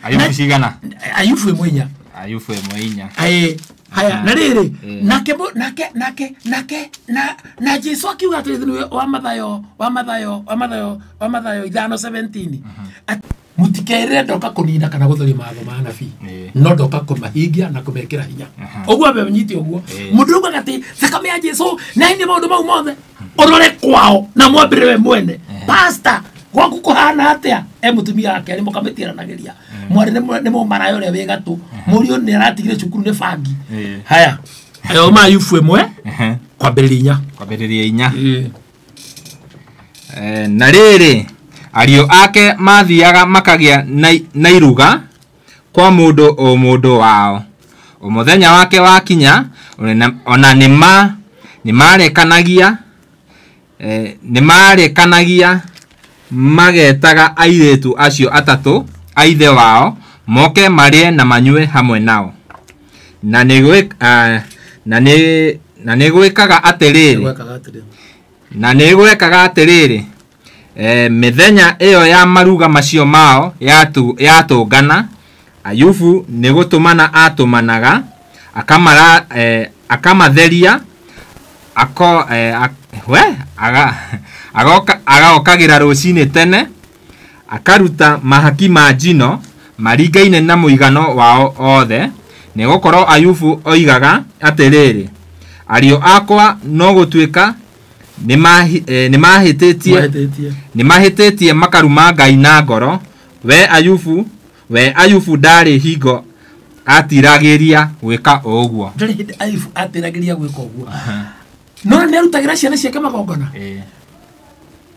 Ayubu cigana? Ayubu ĩmwe inya. Ayubu ĩmwe inya. Haya na rĩrĩ nake nake nake nake na Jesu akiuga atĩrĩ thĩinĩ wa Mathayo wa Mathayo wa Mathayo wa Mathayo 5:17 mutikeire ndoka kunina kana guthoria mawatho ma anabii no ndoka kumahingia na kumekira hinya. Uguo ambe nyite uguo mundu ugaga ati thakame ya Jesu na ini maundu mau mothe urore kwao na mwambire we mwene pastor gwaku kuhana atia e mutumia wake ari mukamitiaranagiria mwari ni mumaraya uria wi gatu muriu ni aratigire cukuru ni bangi. Haya ayo ma Ayubu ĩmwe kwambĩrĩria inya. Kwambĩrĩria inya. Na rĩrĩ ariũ ake mathiaga makagĩa na iruga kwa mũndũ o mũndũ wao. O mũthenya wake wakinya ona nĩmarekanagia magetaga airĩtu acio atatũ a ithe wao moke marĩe na manyue hamwe nao. Na nĩ gwĩkaga atĩrĩrĩ, mĩthenya ĩyo ya maruga macio mao yatũngana, Ayubu nĩ gũtũmana atũmanaga akamatheria agokagĩra rũcinĩ tene akaruta mahaki ma njino maringaine na mũigano wao othe, nĩgũkorwo Ayubu oigaga atĩrĩrĩ, ariũ akwa no gũtuĩka nĩmahĩtĩtie makaruma Ngai na ngoro. We Ayubu ndarĩ hingo atiragĩria gwĩka ũguo. Ndarĩ hĩndĩ Ayubu atiragĩria gwĩka ũguo. No nĩ arutagĩra ciana ciake magongona.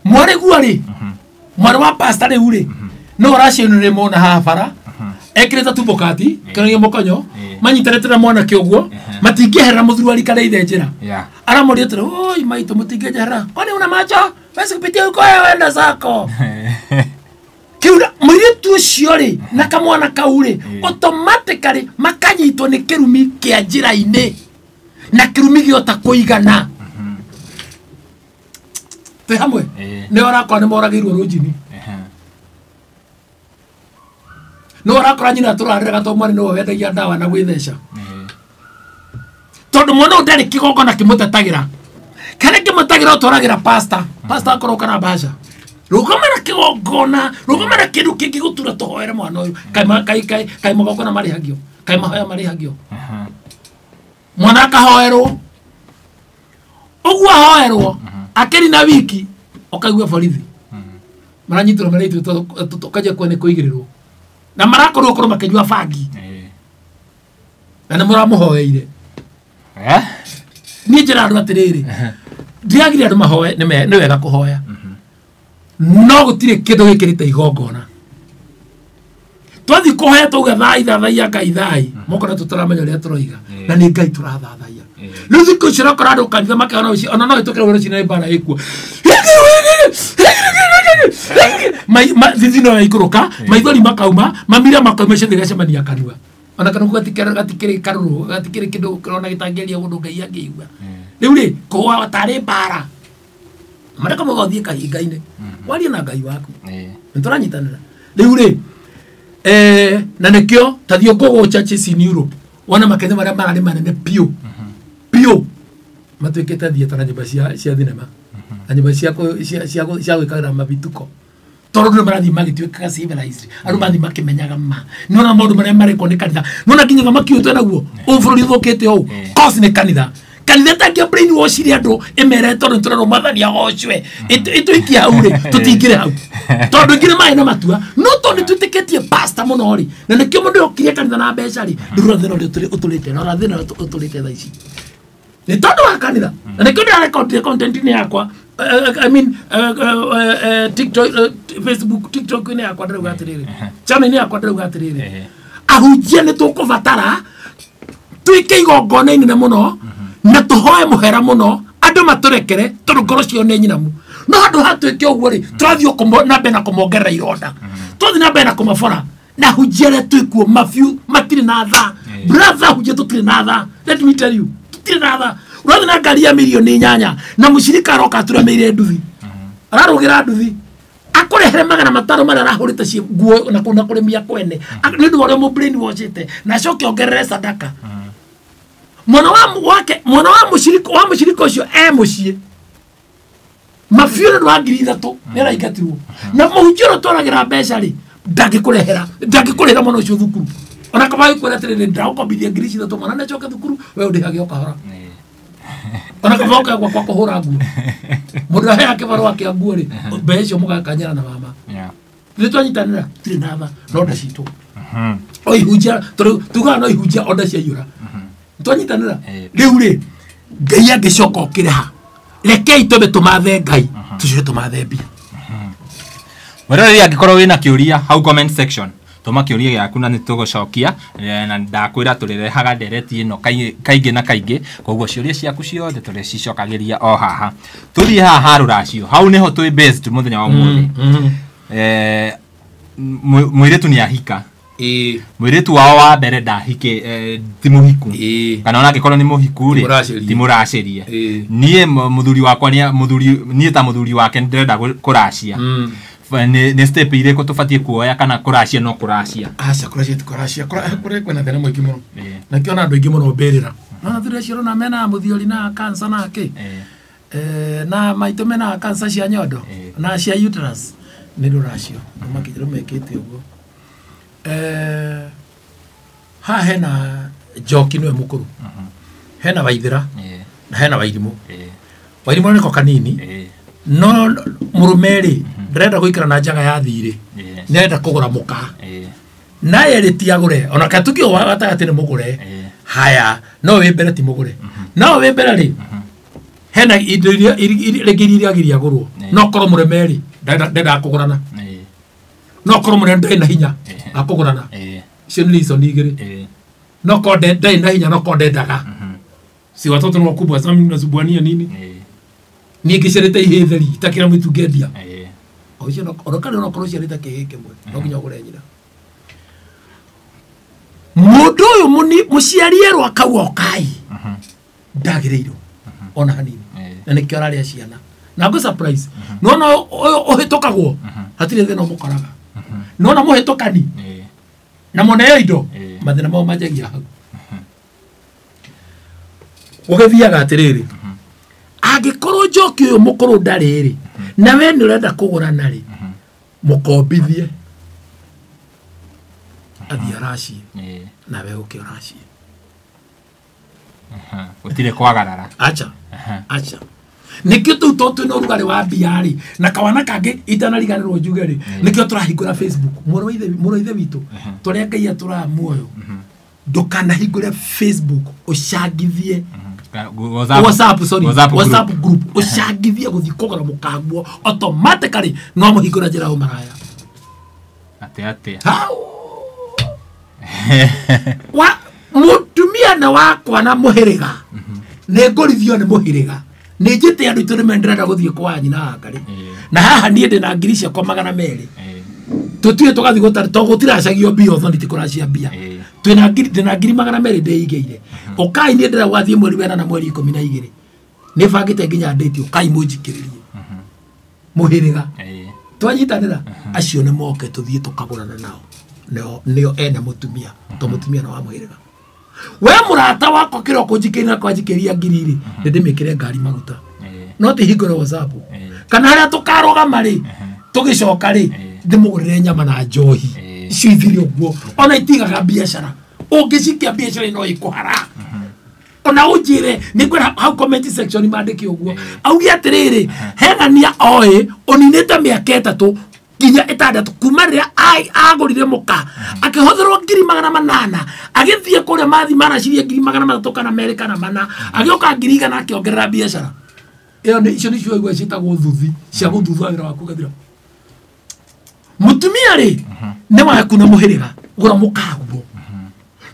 Mwarĩ guo rĩ, mwarĩ wa pastor rĩu rĩ, no ũracionire mona haha bara ekĩrĩte tubokati kĩroria mũkonyo manyitanĩte na mwanake ũguo matingĩeherera mũthuri wa rika rĩa ithe njĩra. Aramũria atĩrĩ, oi maitũ mũtingĩnjeherera, kwani una macho wezi kupitia huko wewe enda zako. Kiura mũirĩtu ũcio rĩ na kamwana kau rĩ automatically makanyitwo nĩ kĩrumi kĩa njĩra-inĩ na kĩrumi gĩota kũigana. Twĩ hamwe nĩ ũrakora nĩ moragĩirwo rũnjini. No arakora nyina tũrarĩraga tondũ mwana nĩwe wendagia ndawa na gwĩtheca. Tondũ mwana ũyũ ndarĩ kĩgongona kĩmũtetagĩra. Kĩrĩa kĩmũtetagĩra ũtwaragĩra pastor. Pastor akorwo kana mbaca. Rũgama na kĩgongona, rũgama na kĩndũ kĩngĩ gũtura tũhoere mwana ũyũ. Kaĩ magongona marĩhagio, kaĩ mahoya marĩhagio. Mwana akahoerwo. Ũguo ahoerwo, akĩri na wiki, ũkaigua borithi. Maranyitwo marĩtwo tũkanjia kuona nĩ kũigĩrĩrwo. Na marakorwo korwo makĩnyua bangi. Na nĩ mũramũhoeire. Niĩ njĩra andũ atĩrĩrĩ, ndiagire andũ mahoe, nĩ wega kũhoya. No gũtirĩ kĩndũ gĩkĩrĩte igongona. Twathiĩ kũhoya tauga thai thathaiya Ngai thai, mokona tũtaramenya ũrĩa tũroiga. Na nĩ Ngai tũrathathaiya. Rĩu thikũ ici ũrakora andũ kanitha makĩona ũcio, ona no ĩtũkĩre wĩra ũcio nĩ mbara ĩkuo. Thithino yaikũrũka, maithori makauma, mamira makauma, ciothe igacemania kanua. Ona kanua gatikĩrĩ karũrũ, gatikĩrĩ kĩndũ kĩrona gĩtangĩaria ũndũ Ngai angĩigua. Rĩu rĩ, kũhoya tarĩ mbara. Mareka mũga ũthiĩ kahinga-inĩ. Warie na Ngai waku. Nĩ tũranyitanĩra. Rĩu rĩ, na nĩkĩo ta thiĩ Google churches in Europe, wona makanitha marĩa mararĩ manene biũ. Biũ. Matuĩkĩte theatre na nyũmba cia thinema. Na nyũmba cia gwĩkagĩra mabituko. Tondũ nĩ marathiĩ magĩtuĩkaga civilized. Andũ marathiĩ makĩmenyaga ma. Nĩwona maũndũ marĩa marekwo nĩ kanitha. Nĩwona nginya thamaki ũyũ twĩnaguo, ũyũ bũrũri ũthũkĩte ũũ. Cause nĩ kanitha. Kanitha ĩtangĩa brainwash iria andũ ĩmere tondũ nĩtũrerwo mwathani agocwe. Ĩtũikie hau rĩ, tũtingĩrĩ hau. Tondũ ingĩ nĩ maĩ na matua. No tondũ nĩtwĩtĩkĩtie pastor mũno rĩ, na nĩkĩo mũndũ okire kanitha na mbeca rĩ, rĩu rora thĩna ũrĩa ũtũrĩte, rora thĩna ũrĩa ũtũrĩte thaa ici. Nĩ tondũ wa kanitha. Na nĩkĩo ndĩrarekondire content-inĩ yakwa, I mean, TikTok, Facebook, TikTok-inĩ yakwa ndĩrauga atĩrĩrĩ, channel-inĩ yakwa ndĩrauga atĩrĩrĩ, ahunjia nĩ tũkũbatara twĩke igongona inene mũno na tũhoe mũhera mũno andũ matũrekere tondũ ngoro ciao nĩ nyinamu. No handũ ha twĩke ũguo rĩ, tũrathiĩ na mbere na kũmongerera ironda, tũrathiĩ na mbere na kũmabora. Na hunjia arĩa twĩkuo mabiũ matirĩ na tha. Brother, hunjia tũtirĩ na tha. Let me tell you, tũtirĩ na tha. Ũrathiĩ na ngari ya mirioni 8 na mũcirika aroka atũremeire nduthi. Ararũgĩra nduthi. Akũrehere 500 marĩa arahũrĩte cie nguo na kũu na kũrĩmia kwene. Nĩ ũndũ wa ũrĩa mũbrainwashĩte na acoke ongerere sadaka. Mwana wake, mwana wa mũcirika ũcio e mũciĩ. Mabiũ nĩ ũndũ wa 3,000 nĩ araingatirwo. Na mũhunjia ũrĩa ũtwaragĩra mbeca rĩ, ndangĩkũrehera mwana ũcio thukuru. Ona kaba gĩkwĩra atĩrĩrĩ, ndĩragũkombithia 3,000 mwana nĩ acoke thukuru, we ũndĩhage o kahora. Ona kaba ũke gwakwa kũhũra nguo. Mũndũ aheaga kĩbarũa kĩa nguo rĩ, mbeca icio mũgakanyĩra na mama. Nĩ twanyitanĩra, tirĩ na tha, no nda citũ. O ihunjia, tondũ tugaga no ihunjia onda ciaiyũra. Twanyitanĩra. Rĩu rĩ, Ngai angĩcoka okĩre ha? Rekei twambe tũmathe Ngai, tũcoke tũmathe mbia. Mwĩroreri angĩkorwo wĩna kĩũria hau comment section, tũma kĩũria gĩaku na nĩtũgũcokia, na ndakwĩra tũrĩrehaga ndereti ĩno kaingĩ na kaingĩ, koguo ciũria ciaku ciothe tũrĩcicokagĩria o haha. Tũthiĩ haha ha rũracio, hau nĩho twĩ based mũthenya wa ũmũthĩ. Mũirĩtu nĩ ahika. Mũirĩtu wao wa mbere ndahike, ti mũhiku. Kana ona angĩkorwo nĩ mũhiku rĩ, ti mũracĩrie. Niĩ mũthuri wakwa nĩ mũthuri, niĩ ta mũthuri wake ndĩrenda kũracia. Nĩ step irĩkũ tũbatiĩ kuoya kana kũracia no kũracia? Aca, kũracia ti kũracia. Kũrĩa kwĩna thĩna mũingĩ mũno. Na kĩo ona andũ aingĩ mũno mbĩrĩra. No athuri acio ũrona mena mũthiori na cancer na kĩ? Na maitũ mena cancer cia nyondo na cia uterus. Nĩ rũracio. Rũmekĩte ũguo. Haha hena Njoki nĩwe mũkũrũ. Hena Waithĩra na hena Wairimũ. Wairimũ nĩko kanini. No mũrũme rĩ, ndarenda gũikara na njaga ya thirĩ. Nĩarenda kũgũra mũka. Naye rĩ ti agũre. Ona ka tukio wa gatagatĩ nĩ mũgũre. Haya, no wĩ mbere ti mũgũre. No wĩ mbere rĩ, hena indo iria rĩngĩ iria agiria agũrwo. No korwo mũrũme rĩ, ndendaga kũgũrana. No korwo mũrũme ndarĩ na hinya akũgũrana. Icio nĩ reason igĩrĩ. No korwo ndarĩ na hinya, no korwo ndendaga. Si watoto ni wakubwa, sasa mimi nasumbuania nini? Niĩ ngĩciarĩte ihĩĩ theri, itakĩra mũitu ngĩendia. O icio no, ona kana no korwo ciarĩte kĩhĩĩ kĩmwe, no nginya ũgũre nyina. Mũndũ ũyũ mũciari erwo akauga ũkai, ndagĩrĩirwo ona hanini. Na nĩkĩo ararĩa ciana. Na ngũ surprise. Nĩwona ũyũ ũhĩtũkagwo, hatirĩ thĩna ũmũkoraga. Nĩwona mũhĩtũkani, Na mũneo indo mathĩna mao manjagia hau. Ũgĩthiaga atĩrĩrĩ, angĩkorwo njoki ũyũ mũkũrũ ndarĩ rĩ, na we nĩ ũrenda kũgũrana rĩ, mũkombithie athiĩ aracie nawe ũke ũracie. Gũtirĩ kwagarara. Acha acha nikio tu to twina ũrugarĩ wa mbia rĩ, na kawana kangĩ itanariganĩrwo njuge rĩ, nikio tũrahingũra Facebook. Mũrũ wa ithe witũ, tũrĩa Ngai atũraga muoyo, ndũkanahingũre Facebook ũcangithie WhatsApp, sorry, WhatsApp group ũcangithie gũthiĩ kũgũra mũkanguo automatically no mũhingũra njĩra ya ũmaraya. Atĩa atĩa? Hau wa mũtumia na wakwa na mũhĩrĩga nĩ ngũrithio nĩ mũhĩrĩga nĩ njĩte andũ itũ nĩ ndĩrenda gũthiĩ kwa nyina wangarĩ, na haha niĩ ndĩna ngiri ciakwa 200 tũtue tũgathiĩ gũtarĩ to gũtiracagio mbia ũthoni ti kũracia mbia, twĩna ngiri ndĩna ngiri 200 ndĩigĩire. Ũkai niĩ ndĩrenda gwathiĩ mweri wena na mweri 12 nĩ bangĩte nginya ndĩti, ũkai mũnjikĩrĩrie mũhĩrĩga twanyitanĩra acio nĩ moke tũthiĩ tũkagũrana nao nĩo ene mũtumia to mũtumia na wa mũhĩrĩga. We mũrata wakwa kĩroko njikĩrĩria kwa njikĩria ngiri rĩ, nĩ ndĩmĩkĩre ngari maguta no ti hingũre WhatsApp kana harĩa tũkarũgama rĩ tũgĩcoka rĩ ndĩmũgũrĩre nyama na njohi icio ithire ũguo. Ona itigaga biacara, ũngĩcikia biacara no ĩkũhara. Ona ũnjĩre nĩ ngwenda hau comment section mandĩke ũguo auge atĩrĩrĩ, hegania oĩ ũninĩte mĩaka 3 nginya 6 kuma rĩrĩa agũrire mũka akĩhũthĩrwo ngiri 800 agĩthiĩ kũrĩa mathi maracirie ngiri 300 kana 2 kana 4 agĩũka ngiri 100 akĩongerera biacara ĩyo. Nĩ icio nĩcio igua ciĩtagwo thuthi cia gũthutha wĩra waku ũgathira. Mũtumia rĩ nĩ waku na mũhĩrĩga gũra mũkaguo,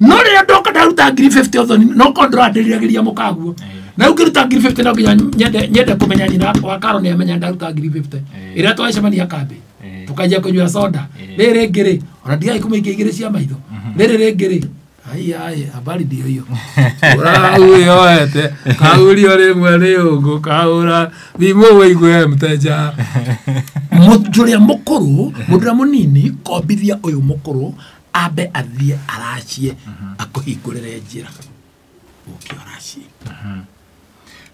no rĩrĩa ndoka ndaruta ngiri 50 ũthoni no korwo ndĩrandiragĩria mũkaguo, na rĩu ngĩruta ngiri 50 no nginya nyende kũmenya nyina wa Karo nĩ amenya ndaruta ngiri 50 ĩrĩa twacemania kambĩ tukanjia kũnyua soda. Rĩrĩ rĩngĩ rĩ ona ndigai kũmĩikia igĩrĩ cia maitho, rĩrĩ rĩngĩ rĩ ai ai habari ndio hiyo ũraũyoete kaurio rĩmwe nĩ ũngũ kaũra thimũ wĩigue mteja. Mũndũ ũrĩa mũkũrũ, mũndũ ũrĩa mũnini kombithia ũyũ mũkũrũ ambe athiĩ aracie akũhingũrĩre njĩra ũke ũracie.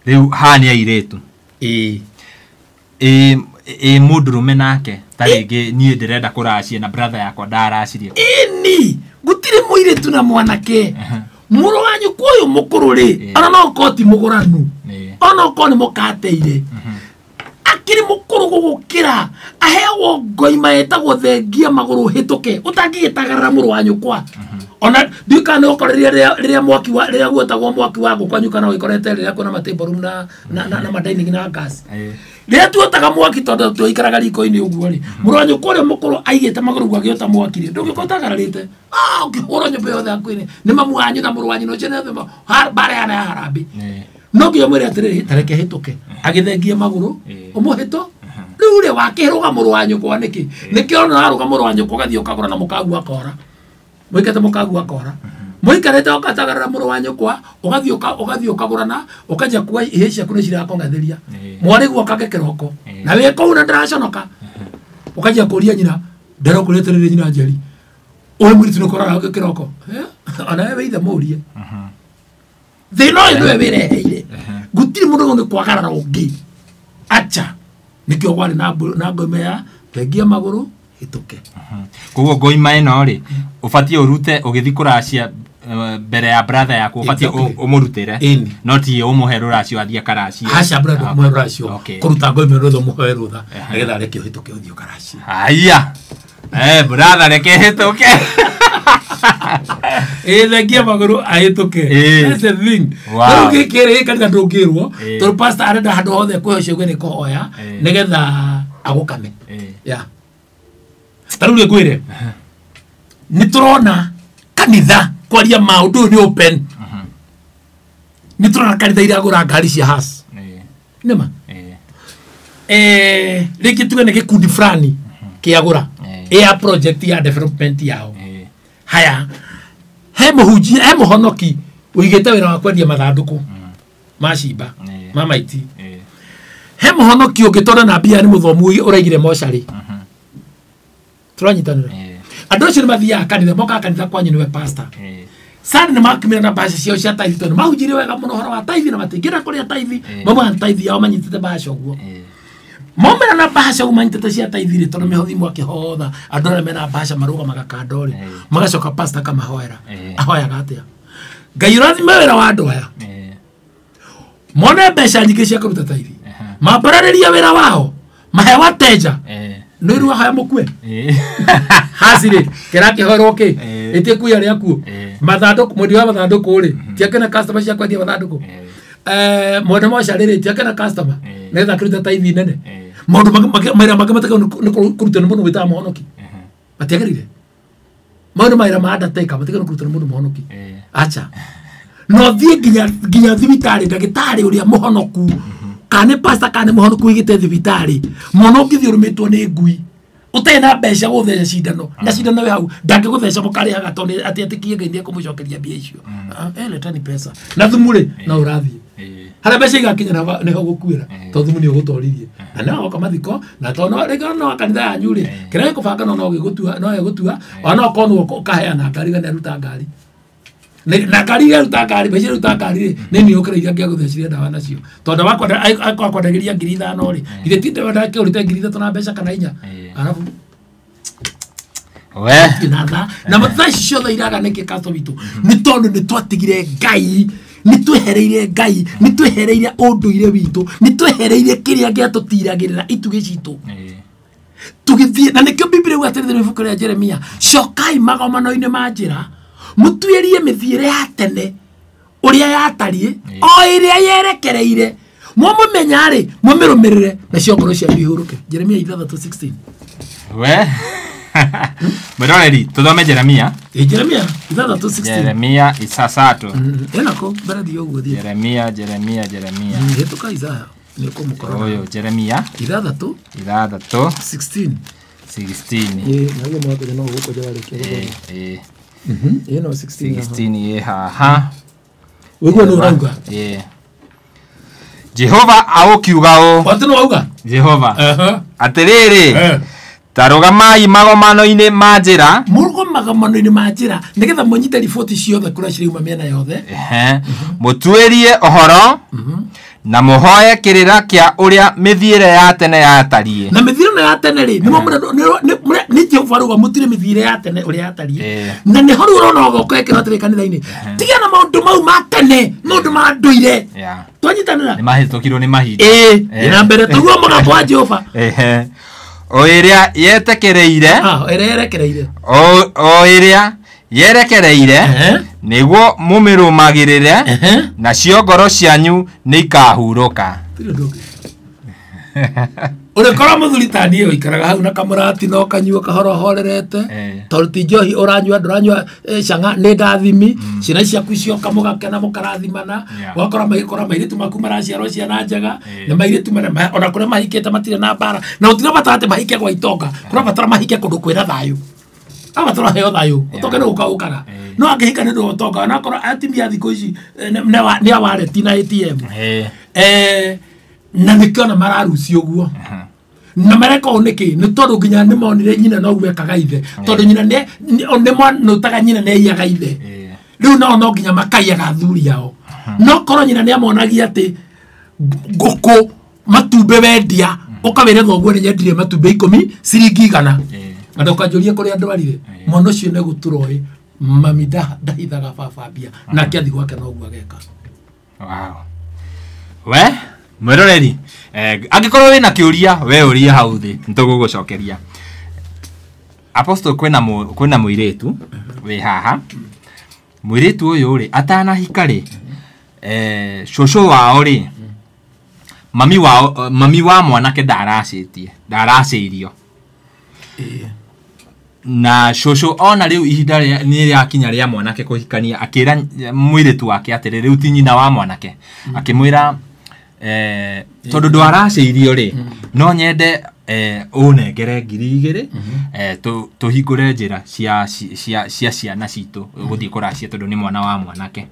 Rĩu haha nĩ airĩtu ĩ mũndũrũme nake ta rĩngĩ niĩ ndĩrenda kũracia na brother yakwa ndaracirie. Ĩni gũtirĩ mũirĩtu na mwanake mũrũ wanyu kwa ũyũ mũkũrũ rĩ, ona no ũkorwo ti mũgũranu, ona ũkorwo nĩ mũkateire, akĩrĩ mũkũrũ gũgũkĩra aheagwo ngoima ĩtagwo thengia magũrũ hĩtũke ũtangĩgĩtagarara mũrũ wa nyũkwa. Ona ndiũĩ kana nĩ ũkorire rĩrĩa mwaki wa rĩrĩa guotagwo mwaki wa ngũ kwanyu kana ũgĩkorete rĩrĩa kwĩna matable room na madining na gas, rĩrĩa tuotaga mwaki tondũ tũikaraga riko-inĩ ũguo rĩ, mũrũ wa nyũkwa ũrĩa mũkũrũ aigĩte magũrũ ũguo agĩota mwaki rĩ, ndũngĩkorwo ũtagararĩte ũkĩhũrwo nyũmba yothe hakuhĩ nĩ mamu wanyu na mũrũ wanyu na ũcio nĩ mbara yana ya harambĩ. No nginya mwĩre atĩrĩrĩ, ta reke hĩtũke agĩthengie magũrũ ũmũhĩtũ. Rĩu rĩ wakĩrũga mũrũ wa nyũkwa nĩkĩ? Nĩkĩo ona warũga mũrũ wa nyũkwa ũgathiĩ ũkagũra na mũkagu akora mũikate mũkagu akora mũikarĩte ũkatagarara mũrũ wa nyũkwa ũgathiĩ ũkagũrana ũkanjia kuga ihĩ ciaku nĩ cirakong'athĩria mwarĩ guoka kĩroko na wĩ kũu na ndĩraconoka ũkanjia kũria nyina nderokurĩte rĩrĩ nyina Njeri ũyũ mũirĩtu nĩ ũkoraga kĩroko ona we wĩ ithe mũrie thĩna ũyũ nĩwe wĩreheire gũtirĩ mũndũ nĩ kwagarara ũngĩ acha. Nĩkĩo kwarĩ na ngoima ya thengia magũrũ hĩtũke. Koguo ngoima ĩno rĩ ũbatiĩ ũrute ũgĩthiĩ kũracia mbere ya brother yaku ũbatiĩ ũmũrutĩre no ti ũmũhe rũracio athiĩ akaracie. Aca brother ũmũhe rũracio kũruta ngoima ĩno ũmũhe rũtha nĩgetha areke ũhĩtũke ũthiĩ ũkaracie. Haya brother reke hĩtũke thengia magũrũ ahĩtũke. That's the thing. Rĩu gĩkĩ rĩ kanitha ndũngĩrwo tondũ pastor arenda handũ hothe kwĩhocia ũguo nĩ kũhoya nĩgetha agũkame. Yeah. Ta rĩu ngwĩre nĩ tũrona kanitha kwaria maũndũ ũyũ nĩ open. Nĩ tũrona kanitha iragũra ngari cia has nĩma rĩngĩ tuge nĩ gĩkundi fulani kĩagũra ya project ya development yao. Haya he mũhunjia he mũhonoki ũigĩte wĩra wa kwendia mathandũkũ ma cimba ma maiti. He mũhonoki ũngĩ tondũ na mbia nĩ mũthomu ũraigire mocarĩ. Tũranyitanĩra. Andũ acio nĩ mathiaga kanitha mokaga kanitha kwanyu nĩwe pastor. Sani nĩ makimĩra na mbaca ciao cia taithi tondũ mahunjirie wega mũno ũhoro wa taithi na matingĩenda kũrĩa taithi maumaga taithi yao manyitĩte mbaca ũguo. Maumĩra na mbaca ũguo manyitĩte cia taithi rĩ tondũ mĩhothi mwakĩhotha andũ arĩa mena mbaca marũgamaga kando rĩ magacoka pastor akamahoera. Ahoyaga atĩa? Ngai ũrathime wĩra wa andũ aya. Mone mbeca nyingĩ cia kũruta taithi. Mambararĩria wĩra wao mahe wateja. Nĩ rĩu ahoya mũkue. Hacirĩ kĩrakĩhoerwo kĩ ĩtĩkuia rĩakuo. Mathandũkũ mwendia wa mathandũkũ rĩ tiakena customer cia kwendia mathandũkũ. Mwene mocarĩ rĩ tiakena customer nĩgetha akĩruta taithi nene. Maũndũ mawĩra mangĩ matakĩrĩirwo nĩ kũrutwo nĩ mũndũ wĩtaga mũhonoki. Matiagĩrĩire. Maũndũ mawĩra ma undertaker matikĩrĩirwo nĩ kũrutwo nĩ mũndũ mũhonoki. Acha. No thiĩ nginya thibitarĩ ndagĩtarĩ ũrĩa mũhonoku kana nĩ pastor kana nĩ mũhonoku ũigĩte thibitarĩ mwana ũngĩthiĩ ũrũmĩtwo nĩ ngui ũtarĩ na mbeca gũtheca cindano na cindano wĩ hau ndangĩgũtheca mũkarĩhaga tondũ atĩ etĩkie Ngai nĩekũmũcokeria mbia icio. Letani pesa na thumu rĩ no ũrathiĩ harĩa mbeca igakinya nĩho gũkuĩra tondũ thumu nĩ ũgũtoririe na no woka mathiko na tondũ no rĩngĩ no kanitha yanyu rĩ kĩrĩa gĩkũbanga no gĩgũtua no gĩgũtua ona no korwo nĩwe ũkaheana ngari kana aruta ngari na ngari ĩruta ngari mbeca iruta ngari rĩ nĩ niĩ ũkĩra iria ngĩagũthecire ndawa nacio tondũ akwendagĩria 5,000 rĩ githĩ ti ndakĩũrĩte 3,000 na mbeca kana 4 arabu we na thaa ici ciothe iraga nĩkĩ kasto witũ nĩ tondũ nĩ twatigire Ngai nĩ twehereire Ngai nĩ twehereire ũndũire witũ nĩ twehereire kĩrĩa gĩatũtiragĩrĩra itugĩ citũ tũgĩthiĩ na nĩkĩo Biblia ĩuga atĩrĩ thĩinĩ wa ibuku rĩa Jeremia cokai magomano-inĩ ma njĩra mũtuĩrie mĩthiĩre ya tene ũrĩa yatariĩ o ĩrĩa yerekereire mwamũmenya rĩ mũmĩrũmĩrĩre nacio ngoro cianyu ihurũke. Jeremia 6:16. We mwĩroreri tũthome Jeremia. Jeremia 6:16. Jeremia 6 ĩna kũ mbere thiĩ ũguo thiĩ. Jeremia. Hĩtũka Isaya nĩ ũkũmũkora. Ũyũ Jeremia 6 6:16. Naguo mwaka no ũgũkũnja warĩkia gũthoma. Ĩno 16 16 ĩ haha. Ũguo nĩ ũrauga. Jehova aũkiuga ũũ. Atĩ nĩ wauga? Jehova. Atĩrĩrĩ ta rũgamai magomano-inĩ ma njĩra. Mũrũgame magomano-inĩ ma njĩra nĩgetha mũnyite riboti ciothe kũrĩa cirauma mĩena yothe. Mũtuĩrie ũhoro na mũhoe kĩrĩra kĩa ũrĩa mĩthiĩre ya tene yatariĩ. Na mĩthiĩre ya tene rĩ nĩ Jehova rauga mũtire mĩthiĩre ya tene ũrĩa yatariĩ. Na nĩho rĩu ũrona ũgoka ĩkĩrwo atĩrĩ kanitha-inĩ tiga na maũndũ mau ma tene maũndũ ma ndũire. Twanyitanĩra nĩ mahĩtũkirwo nĩ mahinda. Na mbere tũguo mũgambo wa Jehova. O ĩrĩa yetekereire ĩrĩa yerekereire o ĩrĩa yerekereire nĩguo mũmĩrũmagĩrĩre nacio ngoro cianyu nĩ ikahurũka. Ũrĩkorwo mũthuri ta niĩ ũikaraga hau na kamũrati na ũkanyua kahora ũhorerete tondũ ti njohi ũranyua ndũranyua canga nĩ ndathimi ciana ciaku cioka mũgakena mũkarathimana ũgakora magĩkora mairĩtu maku maraciarwo ciana njega na mairĩtu ona kũrĩa mahikĩte matirĩ na mbara na gũtirabatara atĩ mahike gwa itonga kũrabatara mahike kũndũ kwĩna thayũ abatara heo thayũ ũtonga nĩ gũka ũkaga no angĩhika nĩ ũndũ wa ũtonga onakorwo atumia thikũ ici nĩ a wallet na ATM na nĩkĩo mararucio ũguo na mareka ũũ nĩkĩ nĩ tondũ nginya nĩ monire nyina noguo ekaga ithe tondũ nyina nĩ mwanũtaga nyina nĩ aiyaga ithe rĩu nao no nginya makaiyaga athuri ao no korwo nyina nĩ amonagia atĩ ngũkũ matumbĩ wendia ũkawĩre thoguo nĩ nyendirie matumbĩ 10 ciringi 100 na ndũkanjũrie kũrĩa ndwarire mwana ũcio nĩ gũtura ũĩ mami ndahithaga baba mbia nake athiĩ gwake noguo ageka. Wow. We mwĩroreri angĩkorwo wĩna kĩũria we ũrie hau thĩ nĩtũgũgũcokeria. Apostle kwĩna mũirĩtu wĩ haha mũirĩtu ũyũ rĩ atanahika rĩ cũcũ wao rĩ mami wa mwanake ndaracĩtie ndaracĩirio na cũcũ ona rĩu ihinda nĩ rĩakinya rĩa mwanake kũhikania akĩra mũirĩtu wake atĩrĩ rĩu ti nyina wa mwanake akĩmwĩra tondũ ndwaracĩirio rĩ no nyende ũnengere 2,000 tũhingũre njĩra cia ciana citũ gũthiĩ kũracia tondũ nĩ mwana wa mwanake.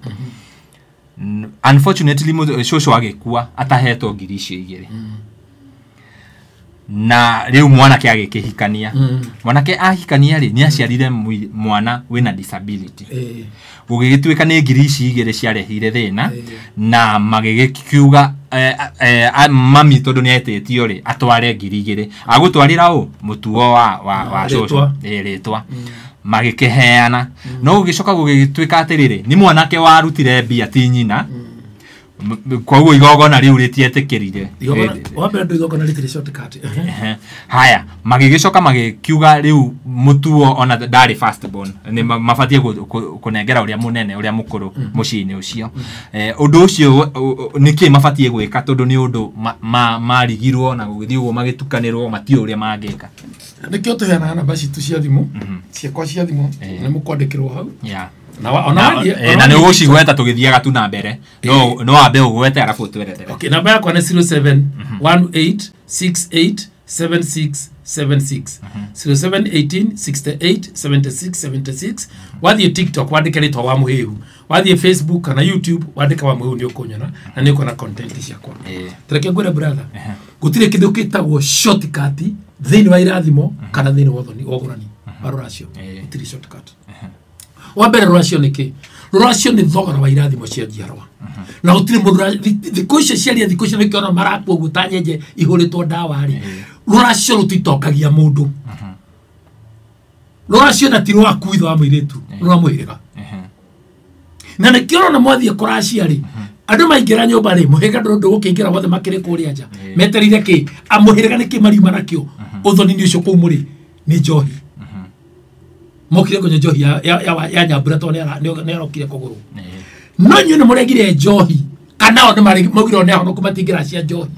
Unfortunately cũcũ agĩkua atahetwo 2,000. Na rĩu mwanake agĩkĩhikania. Mwanake ahikania rĩ, nĩ aciarire mwana wĩna disability. Gũgĩgĩtuĩka nĩ ngiri ici igĩrĩ ciarehire thĩna, na magĩgĩkiuga mami tondũ nĩ etĩtio rĩ, atware ngiri igĩrĩ. Agũtwarĩra ũ mũtuo wa cũcũ, rĩtwa. Magĩkĩheana. No gũgĩcoka gũgĩtuĩka atĩrĩrĩ, nĩ mwanake warutire mbia ti nyina. Koguo igongona rĩu rĩtietĩkĩrire. Wa mbere ndũ igongona rĩtirĩ shortcut. Haya, magĩgĩcoka magĩkiuga rĩu mũtuo ona ndarĩ first born, nĩ mabatiĩ kũnengera ũrĩa mũnene, ũrĩa mũkũrũ mũciĩ-inĩ ũcio. Ũndũ ũcio nĩkĩ mabatiĩ gwĩka, tondũ nĩ ũndũ marigirwo na gũgĩthiĩ ũguo magĩtukanĩrwo, matiũĩ ũrĩa mangĩka. Nĩkĩo tũheanaga namba citũ cia thimũ, ciakwa cia thimũ, nĩ mũkwandĩkĩrwo hau. Na nĩ ũgũcigweta tũgĩthiaga tu na mbere. No wambe ũgwete arabu ũtwerethere. Okay, namba yakwa nĩ 0718687676. 0718687676. Wathiĩ TikTok wandĩke rĩtwa wa Mũhĩhu. Wathiĩ Facebook kana YouTube wandĩke wa Mũhĩhu nĩ ũkũnyona na nĩ ũkuona content ciakwa. Tareke ngwĩre brother, gũtirĩ kĩndũ gĩtagwo shortcut thĩinĩ wa irathimo kana thĩinĩ wa ũthoni wa ũgũrani wa rũracio. Gũtirĩ shortcut. Wa mbere rũracio nĩ kĩ? Rũracio nĩ thogora wa irathimo cia njiarwa. Na gũtirĩ mũndũ thikũ icio ciaria, thikũ icio nĩkĩo marakua ũguo ta nyenje ihũrĩtwo ndawa rĩ. Rũracio rũtitongagia mũndũ. Rũracio na ti rwaku ithe wa mũirĩtu, rwa mũhĩrĩga. Na nĩkĩo ũrona mwathiĩ kũracia rĩ, andũ maingĩra nyũmba rĩ, mũhĩrĩga ndũgũkĩingĩra wothe makĩrĩ kũrĩa nja. Metereire kĩ? Mũhĩrĩga nĩkĩ mariuma nakĩo? Ũthoni-inĩ ũcio kũu mũrĩ nĩ njohi. Mokire kũnyua njohi ya nyambura tondũ nĩ arokire kũgũrũ. No inyuĩ nĩ mũregire njohi, kana o nĩ maugire o nĩ ahonoku matingĩracia njohi.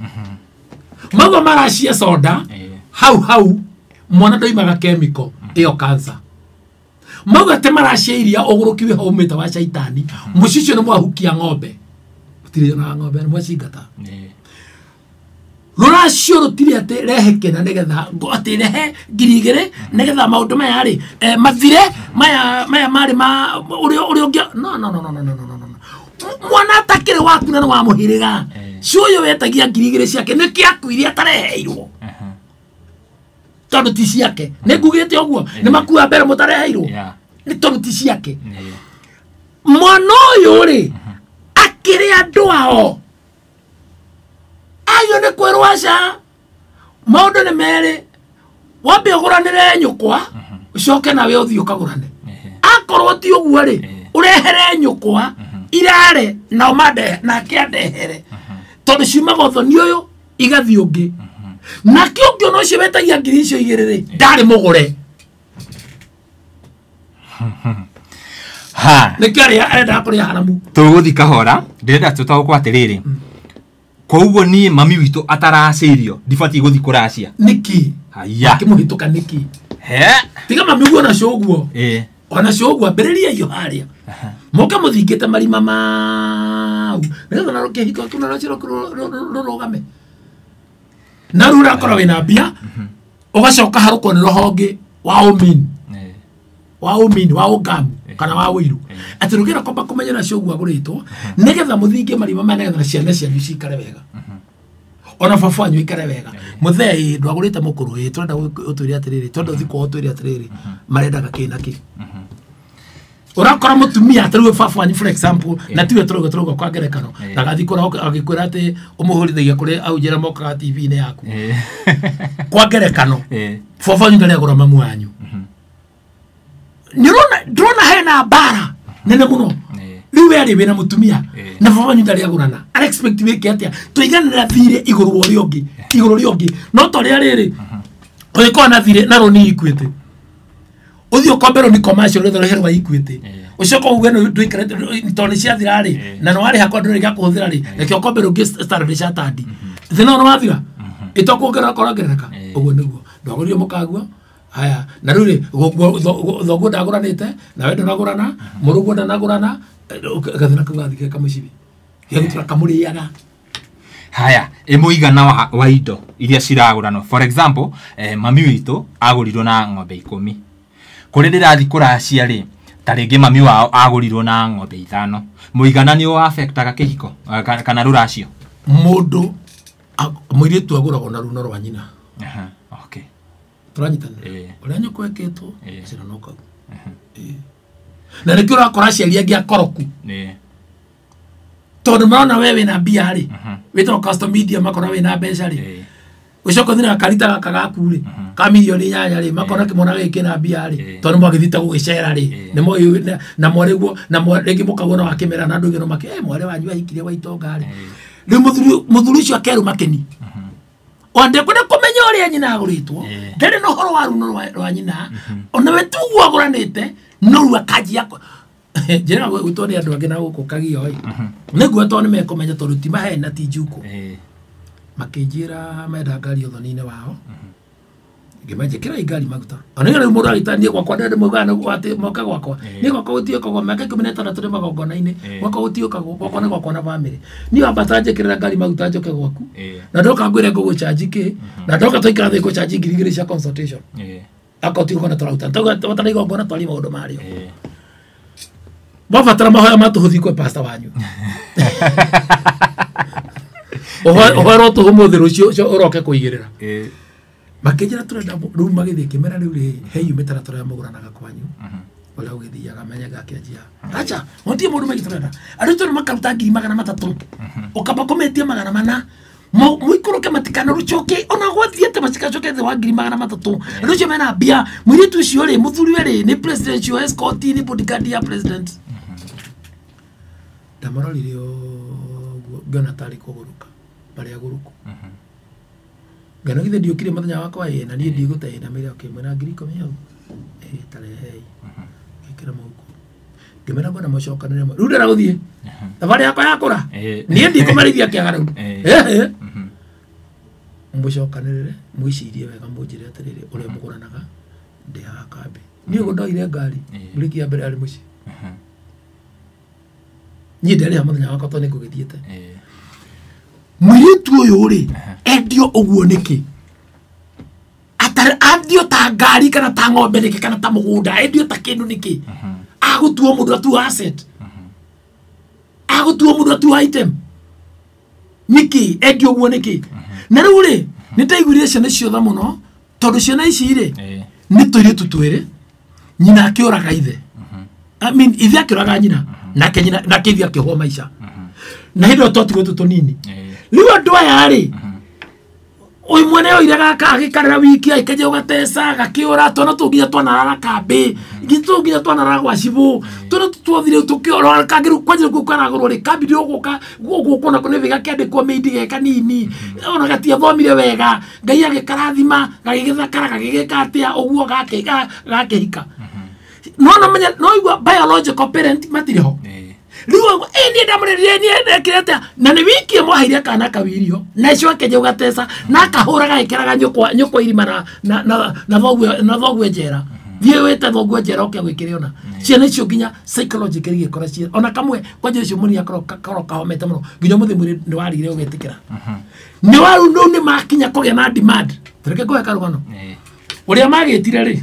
Mauga maracia soda, hau hau mwana ndoimaga chemical ĩyo cancer. Mauga atĩ maracia iria ũgũrũki wĩho umĩte wa caitani, mũciĩ ũcio nĩ mwahukia ng'ombe. Mũtirĩ onaga ng'ombe, nĩ mwacingata. Rũracio rũtirĩ atĩ rehe kĩna nĩgetha atĩ rehe ngiri igĩrĩ nĩgetha maũndũ maya rĩ, mathire, maya marĩ ma ũrĩa ũngĩ. No, no, no, no, no, no, no, no, no. Mwana atakĩrĩ waku na nĩ wa mũhĩrĩga. Cio ũyũ wetagia ngiri igĩrĩ ciake nĩkĩ akuire atareheirwo? Tondũ ti ciake. Nĩ ngugĩte ũguo, nĩ makua mbere mũtareheirwo. Nĩ tondũ ti ciake. Mwana ũyũ rĩ, akĩrĩ andũ ao. Ayo nĩ kwĩrwo aca. Maũndũ nĩ merĩ. Wambe ũgũranĩre nyũkwa, ũcoke nawe ũthiĩ ũkagũrane. Akorwo ti ũguo rĩ, ũrehere nyũkwa, irare, nao nake andehere. Tondũ ciumaga ũthoni ũyũ, igathiĩ ũngĩ. Nake ũngĩ ona ũcio wetagia ngiri icio igĩrĩ rĩ, ndarĩ mũgũre. Nĩkĩo arendaga kũrĩa haramu. Tũgũthiĩ kahora, ndĩrenda tũtaũkwo atĩrĩrĩ. Koguo niĩ mami witũ ataracĩirio, ndibatiĩ gũthiĩ kũracia. Nĩkĩ? Haya. Akĩmũhĩtũka nĩkĩ? Tiga mami ũguo ona cũguo. Ona cũguo, ambĩrĩria iyo harĩa. Moke mũthingĩte marima mau. Nĩgetha na rũkĩhiko kĩu na rũcio rũrũgame. Na rĩu ũrakora wĩna mbia, ũgacoka harũkwo nĩ rũhonge wa ũmini. Wa ũmini, wa ũngamu, kana wa ũiru. Atĩ rũgĩra kwamba kũmenya na cũguo agũrĩtwo, nĩgetha mũthinge marima maya nĩgetha ciana cianyu cikare wega. Ona baba wanyu aikare wega. Mũthee, ndwagũrĩte mũkũrũ, tũrenda ũtwĩre atĩrĩrĩ, tũrenda ũthiĩ kwao ũtwĩre atĩrĩrĩ, marendaga kĩ na kĩ. Ũrakora mũtumia atĩ rĩu baba wanyu for example, na tiwe tũrauga kwa ngerekano, na agathiĩ kũra agĩkwĩra atĩ ũmũhũrithagia kũrĩ au njĩra mokaga T V-inĩ yaku. Kwa ngerekano, baba wanyu ndarĩ agũra mamu wanyu. Ndĩrona hena mbara nene mũno. Rĩu we rĩ wĩna mũtumia, na baba wanyu ndarĩ agũrana. Ara expect wĩke atĩa? Tũiganĩra thirĩ igũrũ wa ũrĩa ũngĩ, igũrũ rĩa ũngĩ. No ta ũrĩa rĩrĩ, ũngĩkorwo na thirĩ na rũni Equity, ũthiĩ ũkombe rũni commercial rũrĩa rũherwo rwa Equity, ũcoke uge nĩ ndũikarĩte, tondũ nĩ ciathira rĩ, na nĩ warĩha kwa ndũrĩ gĩa kũhũthĩra rĩ, reke ũkombe rũngĩ Standard Chartered. Thĩna ũyũ nĩ wathira? Ĩtokuongerera ũkorongerereka? Ũguo nĩguo. Ndwagũrire mũkaguo. Haya, na rĩu rĩ, thoguo ndagũranĩte, nawe ndũnagũrana, mũrũguo ndanagũrana, gathĩna kau gathiĩ kamũcibi. Gĩgũtũra kamũrĩaga. Haya, ĩ mũigana wa indo iria ciragũranwo. For example, mami witũ agũrirwo na ng'ombe 10. Kũrĩa ndĩrathiĩ kũracia rĩ, ta rĩngĩ mami wao agũrirwo na ng'ombe 5. Mũigana nĩ ũaffectaga kĩhiko, kana rũracio? Mũndũ, mũirĩtu agũragwo na runo rwa nyina. Okay. Tũranyitanĩra ũrĩa nyũkwa ĩkĩtwo cira no kau. Na nĩkĩo ũrakora aciari angĩ akoroku tondũ marona we wĩna mbia rĩ, wĩtagwo custom media, makona wĩna mbeca rĩ, ũcoka ũthiĩ na karita gaka gaku rĩ ka 8 million rĩ, makona kĩmwana gĩkĩ kĩna mbia rĩ, tondũ mwagĩthiĩte gũgĩcera rĩ, nĩ na mwarĩguo na rĩngĩ mũkaguo no wakĩmera na andũ aingĩ no makĩ mwarĩ wanyu ahikirie wa itonga rĩ. Rĩu mũthuri ũcio akeruma kĩni ona ndekwenda kũmenya ũrĩa nyina agũrĩtwo, ndarĩ na ũhoro wa runo rwa nyina, ona we tuguo agũranĩte no rĩu akanjia njĩra gwĩtwo nĩ andũ angĩ na gũkũ kagio ĩ nĩguo tondũ nĩmekũmenya tondũ ti maheni na ti njukũ. Makĩnjĩra menda ngari ũthoni-inĩ wao, ngĩmanjĩkĩra ngari maguta ona rĩu mũndũ agĩta niĩ gwakwa ndĩrĩ mũgana atĩ moka gwakwa niĩ gwakwa gũtiũkagwo mĩaka 16 nĩ magongona-inĩ, gwakwa gũtiũkagwo, gwakwa nĩ gwakwa na bamĩrĩ. Niĩ wambata njĩkĩrĩra ngari maguta njoke gwaku na ndoka ngwĩre ngũgũchanji kĩ, na ndoka twaikara thĩ ngũchanji 2,000 cia consultation akorwo ti igongona tũraruta twabatara igongona twarie maũndũ marĩo, mwabatara mahoya ma tũhũ thiĩ kwĩ pastor wanyu ũhoerwo tũhũ mũthĩ, rũciũ ũcio ũroke kũigĩrĩra. Makĩnjĩra tũrenda rĩu magĩthiĩ kĩmera rĩu rĩ heiyu mĩtaratara ya mũgũranaga kwanyu ũrĩa ũgĩthiaga menyaga akĩanjia acha gũtirĩ mũndũ maingĩ tũrenda andũ tondũ makaruta 300,000 ũkamba kũmetia 400 mũikũrũke matikanarucoke ona gwathiĩte matikacoke thĩ wa 300,000. Andũ acio mena mbia, mũirĩtu ũcio rĩ, mũthuri we rĩ nĩ presidential escort, nĩ bodyguard ya president. Ndamarorire ũguo ngĩona tarĩ kũgũrũka marĩ agũrũku, ngana githĩ ndiũkire mũthenya wakwa ĩ na niĩ ndigũte ĩ na mĩrĩ okay mwĩna 10,000 hau ĩ tarehei ngĩkĩra mũhuko ngĩmera ngwenda mũcokanĩre rĩu ndĩrenda gũthiĩ thabarĩ yakwa yakũra niĩ ndikũmarithia kĩaga rĩu mũcokanĩrĩre mwĩcirie wega mũnjĩre atĩrĩrĩ ũrĩa mũgũranaga ndĩ haha kambĩ niĩ ũguo ndoire ngari mburĩki ya mbere yarĩ mũciĩ niĩ ndarĩha mũthenya wakwa tondũ nĩngũgĩthiĩte. Mũirĩtu ũyũ rĩ endio ũguo nĩkĩ, endio ta ngari kana ta ng'ombe nĩkĩ kana ta mũgũnda, endio ta kĩndũ nĩkĩ? Agũtuo mũndũ atuo asset, agũtuo mũndũ atuo item nĩkĩ? Endio ũguo nĩkĩ? Na rĩu rĩ nĩ ndaiguire ciana icio tha mũno tondũ ciana ici rĩ nĩ tũirĩtu twĩrĩ, nyina akĩũraga ithe, I mean ithe akĩũraga nyina nake nyina nake ithe akĩohwo maica na hĩndĩ ĩyo twatigwo tũ tũnini. Rĩu andũ aya rĩ ũyũ mwene oire gaka agĩkarĩra wiki agĩkenja ũgateca gakĩũra twana tũu nginya twanarara kambĩ nginya tũu nginya twanarara gwa cibũ twana tũu twothire tũkĩũra kangĩ rĩu kwanja rĩu karagũrwo rĩ kambi ndĩgũka gũkũ nako nĩ gakĩandĩkwo mĩindi ge kanini ona gatiathomire wega Ngai agĩkarathima gagĩgĩthakara gagĩgĩka atĩa ũguo gakĩhika no no menya no igua biological parent matirĩ ho. Rĩu ĩ niĩ ndamũrĩrire niĩ ndekire atĩa na nĩ wiki ĩmwe aheire kana kau irio na icio akĩnja ũgateca na akahũra gagĩkĩraga nyũkwa irima na thoguo njera thiĩ wĩte thoguo njera ũke gwĩkĩre ona ciana icio nginya psychologically gĩkora ciana ona kamwe kwanja ũcio mũnini akorwo kahomete mũno nginya ũmũthĩ mwĩrĩ nĩ warigire ũgetĩkĩra nĩ waru rĩu nĩ makinya kũgĩa na demand. Reke ngũhe karũgano ũrĩa magĩtire rĩ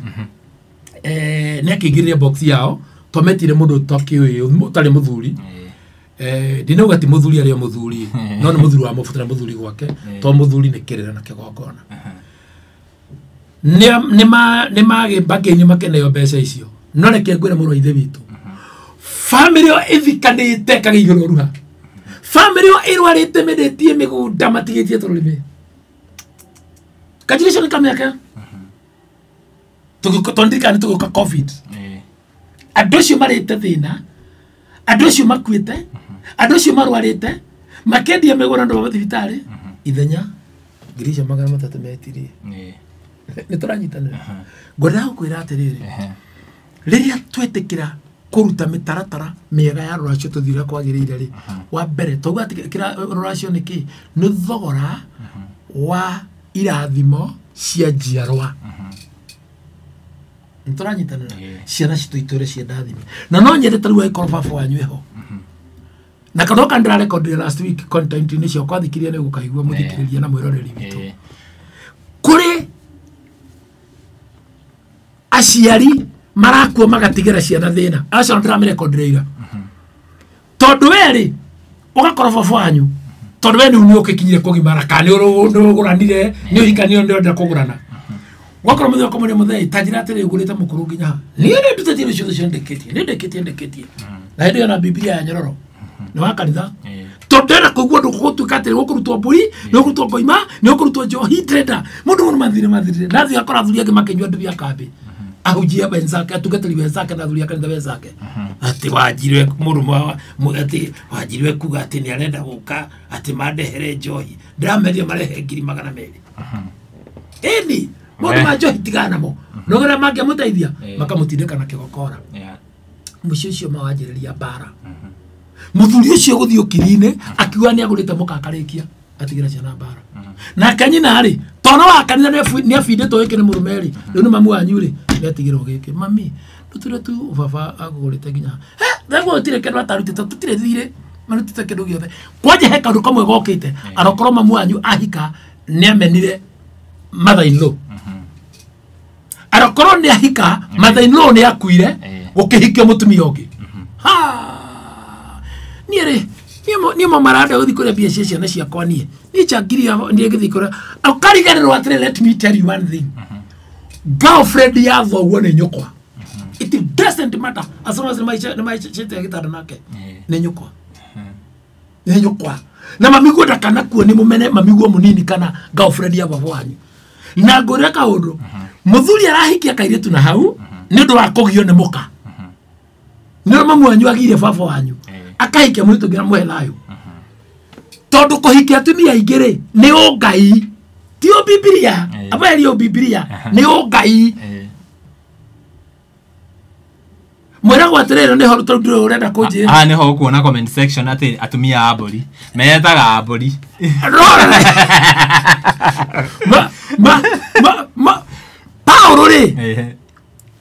nĩ akĩingĩrire box yao twametire mũndũ ũtakĩũĩ ũtarĩ mũthuri ndinauga ti mũthuri arĩ o mũthuri no nĩ mũthuri wa mũbuto na mũthuri gwake to mũthuri nĩ kĩrĩra na kĩgongona nĩ magĩmbangĩinĩ makeneo mbeca icio no reke ngwĩre mũrũ wa ithe witũ bamĩrĩ ĩyo ĩthikanĩte kagĩigĩrwo ruha bamĩrĩ ĩyo ĩrwarĩte mendetie mĩgũnda matigĩtie tũrũrĩmĩ kanjirĩcio nĩ kamĩaka tondikana tũgĩũka COVID andũ acio marĩte thĩna andũ acio makuĩte andũ acio marwarĩte makendia mĩgũnda andũ a thibitarĩ ithenya 300,000 metirie nĩ tũranyitanĩra ngwendaga gũkwĩra atĩrĩrĩ rĩrĩa twetĩkĩra kũruta mĩtaratara mĩega ya rũracio tũthiĩ ũrĩa kwagĩrĩire rĩ wa mbere twauga atĩ rũracio nĩ kĩ nĩ thogora wa irathimo cia njiarwa nĩ tũranyitanĩra ciana citũ itũre ciendathime na no nyende ta rĩu angĩkorwo baba wanyu eho na kanua ka ndĩrarekondire last week content-inĩ ciakwa thikĩrĩria nĩ ũgũkaigua mũthikĩrĩria na mwĩroreri witũ kũrĩ aciari marakua magatigĩra ciana thĩna acio ndĩramĩrekondire ira tondũ we rĩ ũgakorwo baba wanyu Tondu we ni ukikinyire kugimara kana ni uruguranire ni uhikanire ni urenda kugurana. Wakorwo muthenya ukomania muthei ta njira atiri ugurite mukuru nginya ni ni ndutete indo ciothe ciandikitie ni ndikitie ndikitie na hindi na Biblia ya nyororo ni wa kanitha tondu ndĩrenda kũigua ũndũ gũgũtuĩka atĩrĩ gũkũrutwo mbũri nĩ ũkũrutwo ngoima nĩ ũkũrutwo njohi ndĩrenda mũndũ mũno mathire mathire nathiĩ akora athuri angĩ makĩnyua ndubi ya kambĩ ahunjia wenzake atungatĩri wenzake na athuri a kanitha wenzake atĩ wanjirwe mũrũme atĩ wanjirwe kuga atĩ nĩ arenda gũka atĩ mandehere njohi ndĩrameria marehe 200,000 ĩni mũndũ ma njohi tigana namo no gera mangĩamũteithia makamũtindĩka na kĩgokora mũciĩ ũcio mawanjĩrĩria mbara muthuri ucio guthii ukiri-ini akiuga ni agurite mukakarikia atigira ciana mbara nake nyina ri tono wa kanitha ni abinditwo giki ni murume ri riu ni mamu wanyu ri ni atigirwo giki mami nduture tu baba agugurite nginya thenguo gutire kindu atarutite tutire thire marutite kindu giothe kwanja he kaundu kamwe gokite arokorwo mamu wanyu ahika ni amenire mother in law arokorwo ni ahika mother in law ni akuire gukihikio mutumia ungi ha niere ni mo marada guthi kuria bia cia ciana ciakwa nie ni changiri ni ngithi kuria ukariganirwo atiri let me tell you one thing girlfriend ya thoguo ni nyukwa it doesn't matter as long as ni maisha chete gitanda nake ni nyukwa ni nyukwa na mamiguo ndakana kuo ni mumene mamiguo munini kana girlfriend ya baba wanyu na ngure kaundu muthuri arahikia kairitu na hau ni undu wa kugio ni muka ni mamu wanyu agire baba wanyu akahikia mũritũ nginya mũhe thayũ tondu kũhikia atumia aingĩ rĩ nĩ ũngai ti o Bibilia aberio o Bibilia nĩ ũngai mwĩragwo atĩrĩrĩ nĩho tondũ ũrenda kũnjĩra haha nĩho ũkuona comment section atĩ atumia a mbũri metaga mbũri ma Paulo rĩ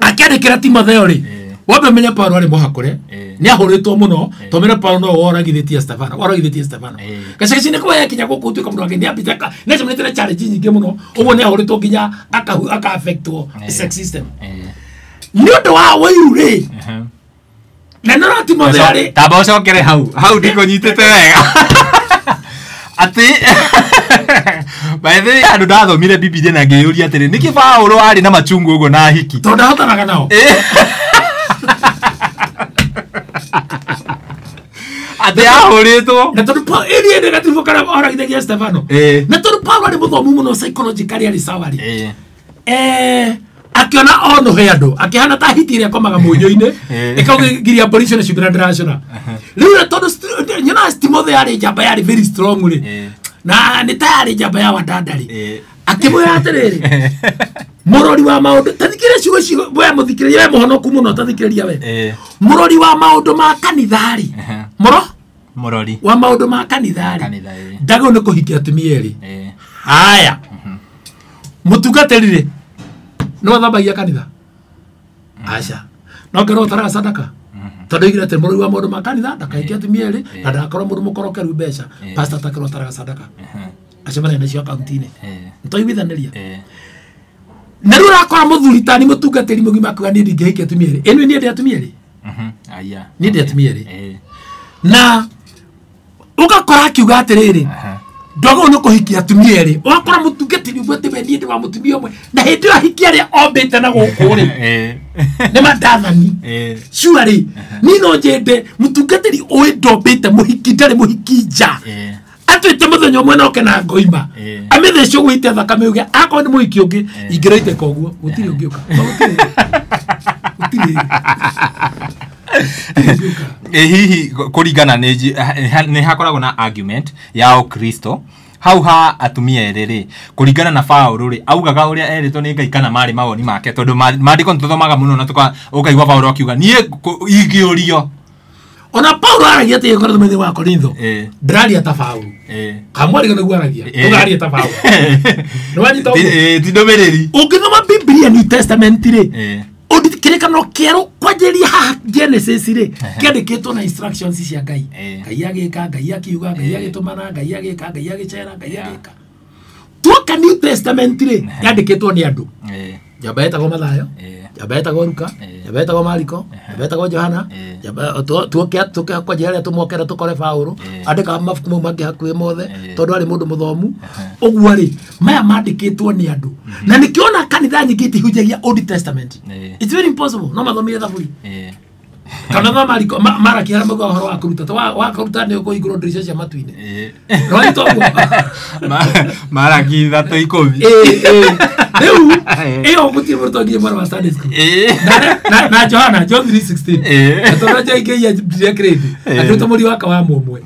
akĩandĩkĩra Timotheo rĩ wambe menye Paulo arĩ mũhakũre nĩ ahũrĩtwo mũno tomere Paulo no woragithĩtie Stefano woragithĩtie Stefano gacagaci nĩ kwa yakinya gũkũ ũtuĩka mũndũ wake nĩ ambĩte nĩ acemanĩtie na challenge nyingĩ mũno ũguo nĩ ahũrĩtwo nginya aka affectwo sex system nĩ ũndũ wa ũiru rĩ na no Timotheo rĩ tamba ũcokere hau hau ndikũnyitĩte wega atĩ by the way andũ ndathomire Bibilia na ngĩyũria atĩrĩ nĩkĩ Paulo arĩ na machungu ũguo na hiki tondũ ndahotanaga nao atĩ ahũrĩtwo na tondũ Paulo ĩrĩ ĩrĩ gatibu kana oragithagia Stefano na tondũ Paulo arĩ mũthomu mũno psychologically arĩ sawa rĩ akiona ono he andũ akĩhana ta hiti ĩrĩa ĩkomaga mũnyũ-inĩ ĩkaugiria mbũri icio nĩ ciumĩra ndĩracũna rĩu tondũ nyonaga Timotheo yarĩ njamba yarĩ very strong rĩ na nĩ ta yarĩ njamba ya Wandanda rĩ akĩmwĩra atĩrĩrĩ mũrori wa maũndũ tathikĩrĩria ciugo icio we mũthikĩrĩria we mũhonoku mũno tathikĩrĩria we mũrori wa maũndũ ma kanitha rĩ mũrori wa maũndũ ma kanitha rĩ ndagĩrĩirwo nĩ kũhikia atumia erĩ haya mũtungatĩri rĩ no athambagia kanitha aca no ngĩrwo ũtaraga sadaka tondũ oigire atĩ mũrori wa maũndũ ma kanitha ndakahikie atumia erĩ na ndagakorwo mũndũ mũkorokeru mbeca pastor atakĩrwo ũtaraga sadaka acemania nacio akaunti-inĩ nĩtwaiguithanĩria na rĩu ũrakora mũthuri tani mũtungatĩri mũgima akiuga niĩ ndingĩhikia atumia erĩ ĩnĩ niĩ ndĩ atumia erĩ niĩ ndĩ atumia erĩ na ũgakora akiuga atĩrĩrĩ ndwagĩrĩirwo nĩ kũhikia atumia erĩ ũgakora mũtungatĩri ũmwe atĩ we niĩ ndĩ wa mũtumia ũmwe na hĩndĩ ĩyo ahikia arĩa ombĩte na gũkũ rĩ nĩ mandathani surely niĩ no nyende mũtungatĩri ũĩ ndombĩte mũhiki ndarĩ mũhiki nja atwĩte mũthenya ũmwe noke na ngoima amĩthece ũguo ite thakame uge akorwo nĩ mũhiki ũngĩ ingĩraitĩka ũguo gũtirĩ ũngĩũka gũtirĩ hihi kũringana nĩ hakoragwo na argument ya ũkristo hau ha atumia erĩ rĩ kũringana na Paulo rĩ augaga ũrĩa erĩtwo nĩ Ngai kana marĩ mawoni make tondũ maandĩko nĩtũthomaga mũno na ũkaigua Paulo akiuga niĩ ingĩũrio ona Paulo aragia atĩ ngoro thĩinĩ wa Korintho ndĩraria ta Paulo kamwarĩga nĩguo aragia ũraria ta Paulo nĩwanyita ũguo ti ndũmĩrĩri ũngĩthoma Biblia New Testament rĩ kĩrĩkanĩro kĩerũ kwanjĩrĩria haha Genesis rĩ kĩandĩkĩtwo na instructions cia Ngai Ngai agĩka Ngai akiuga Ngai agĩtũmana Ngai agĩka Ngai agĩcera Ngai agĩka tuoka New Testament rĩ yandĩkĩtwo nĩ andũ njamba yetagwo Mathayo Njamba etagwo Luka, njamba etagwo Mariko, njamba etagwo Johana, njamba tuoke tuke kwa njira tumokera tukore Paulo, andika mabuku mau mangĩ hakuhĩ mothe tondũ arĩ mũndũ mũthomu. Ũguo rĩ maya mandĩkĩtwo nĩ andũ. Na nĩkĩona kanitha nyingĩ itihunjagia Old Testament. It's very impossible. No mathomire thaburi. Kana no Mariko Maraki arĩa maugaga ũhoro wa kũruta to wa kũruta nĩ ũkũhingũrwo ndirica cia matu-inĩ. Right ũguo. Maraki 3:10. Rĩu ĩyo gũtirĩ mũrutwo nginya mwana wa Sunday school. Na Johana John 3:16. Tondũ njaingĩria ndiria grade. Andũ mũri waka wa mũmwe.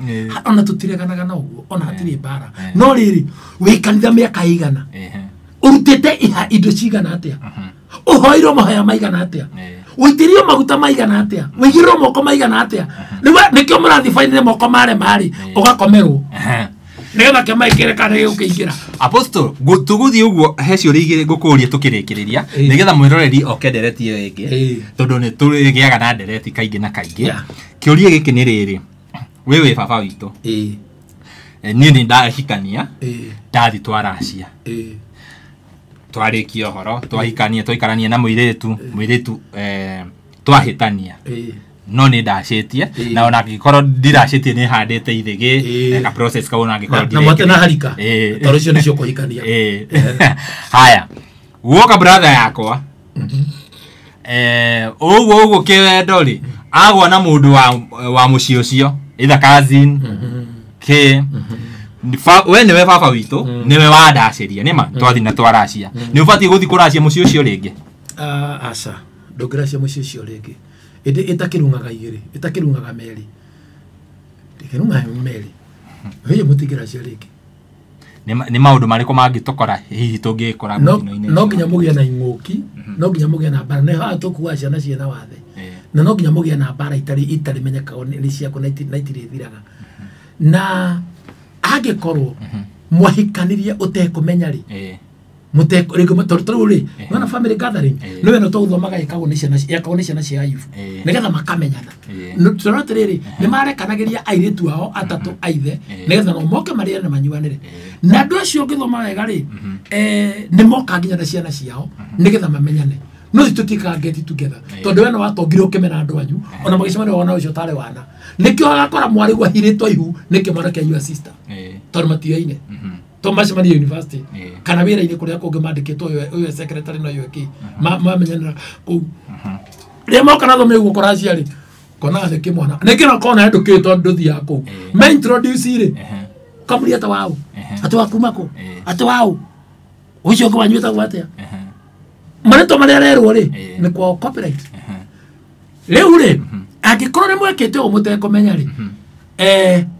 Ona tũtireganaga na ũguo ona hatirĩ mbara. No rĩrĩ wĩ kanitha mĩaka ĩigana. Ũrutĩte indo cigana atĩa? Ũhoirwo mahoya maigana atĩa? Ũitĩrĩrio maguta maigana atĩa? Wĩigĩrĩrwo moko maigana atĩa? Rĩu nĩkĩo mũrathi bainire moko mare marĩ ũgakomerwo. Nĩgetha kĩama ĩkĩre kana gĩgũkĩingĩra. Apostle, tũgũthiĩ ũguo he ciũria igĩrĩ ngũkũria tũkĩrĩkĩrĩria nĩgetha mwĩroreri oke ndereti ĩyo ĩngĩ tondũ nĩ tũgĩaga na ndereti kaingĩ na kaingĩ. Kĩũria gĩkĩ nĩ rĩrĩ, wĩ wĩ baba witũ, niĩ nĩ ndahikania, ndathi twaracia, twarĩkia ũhoro, twahikania, twaikarania na mũirĩtu, mũirĩtu twahĩtania no nĩ ndacĩtie na ona angĩkorwo ndiracĩtie nĩ handĩte ithĩgĩ ka process kau ona angĩkorwo na mwate na harika tondũ icio nĩcio kũhikania. Haya guoka brother yakwa ũguo ũguo kĩwendo rĩ agwa na mũndũ wa mũciĩ ũcio either cousin kĩ we nĩwe baba witũ nĩwe wandacĩria nĩma twathi na twaracia nĩ ũbatiĩ gũthiĩ kũracia mũciĩ ũcio rĩngĩ? Aca ndũngĩracia mũciĩ ũcio rĩngĩ. Ĩndĩ ĩtakĩrung'aga igĩrĩ, ĩtakĩrung'aga merĩ, ĩkĩrung'aga merĩ hihi mũtingĩracia rĩngĩ. Nĩ maũndũ marĩkũ mangĩtũkora hihi tũngĩkora mũtino-inĩ? No nginya mũgĩe na ing'ũki, no nginya mũgĩe na mbara, nĩ haha tũkuaga ciana ciĩna wathe, na no nginya mũgĩe na mbara itarĩ menyekaga nĩ ciaku na itirĩthiraga. Na angĩkorwo mwahikanirie ũtekũmenya rĩ, mũteko rĩngĩ tondũ rĩu rĩ nona family gathering nĩwe no tũgũthomaga ĩkagwo nĩ ciana yakagwo nĩ ciana cia Ayubu nĩgetha makamenyana. Tũrona atĩrĩrĩ nĩ marekanagĩria airĩtu ao atatũ aithe nĩgetha no moke marĩe na manyuanĩre. Na andũ acio ũngĩthoma wega rĩ nĩ moka nginya na ciana ciao nĩgetha mamenyane. No tũtikaga get together tondũ we no watongire ũkĩmena andũ anyu ona magĩcemania wona ũcio tarĩ wana. Nĩkĩo agakora mwarĩ gwahirĩtwo ihu nĩkĩo mwanake your sister tondũ matioine to macemania university kana wĩra-inĩ kũrĩa kũngĩ mandĩkĩtwo ũyũ secretary na ũyũ kĩ mamenyanĩra kũu. Rĩrĩa moka na thome ũguo kũracia rĩ konaga nĩ kĩmwana nĩkĩ no kona ndũkĩ tondũ ndũthiaga kũu me introduce rĩ kamũria ta waũ atĩ wa kuma kũ atĩ waũ ũcio ũngĩ wanyu wĩtagwo atĩa marĩtwa marĩa arerwo rĩ nĩ kwao copyright. Rĩu rĩ angĩkorwo nĩ mwekĩte ũguo mũtekũmenya rĩ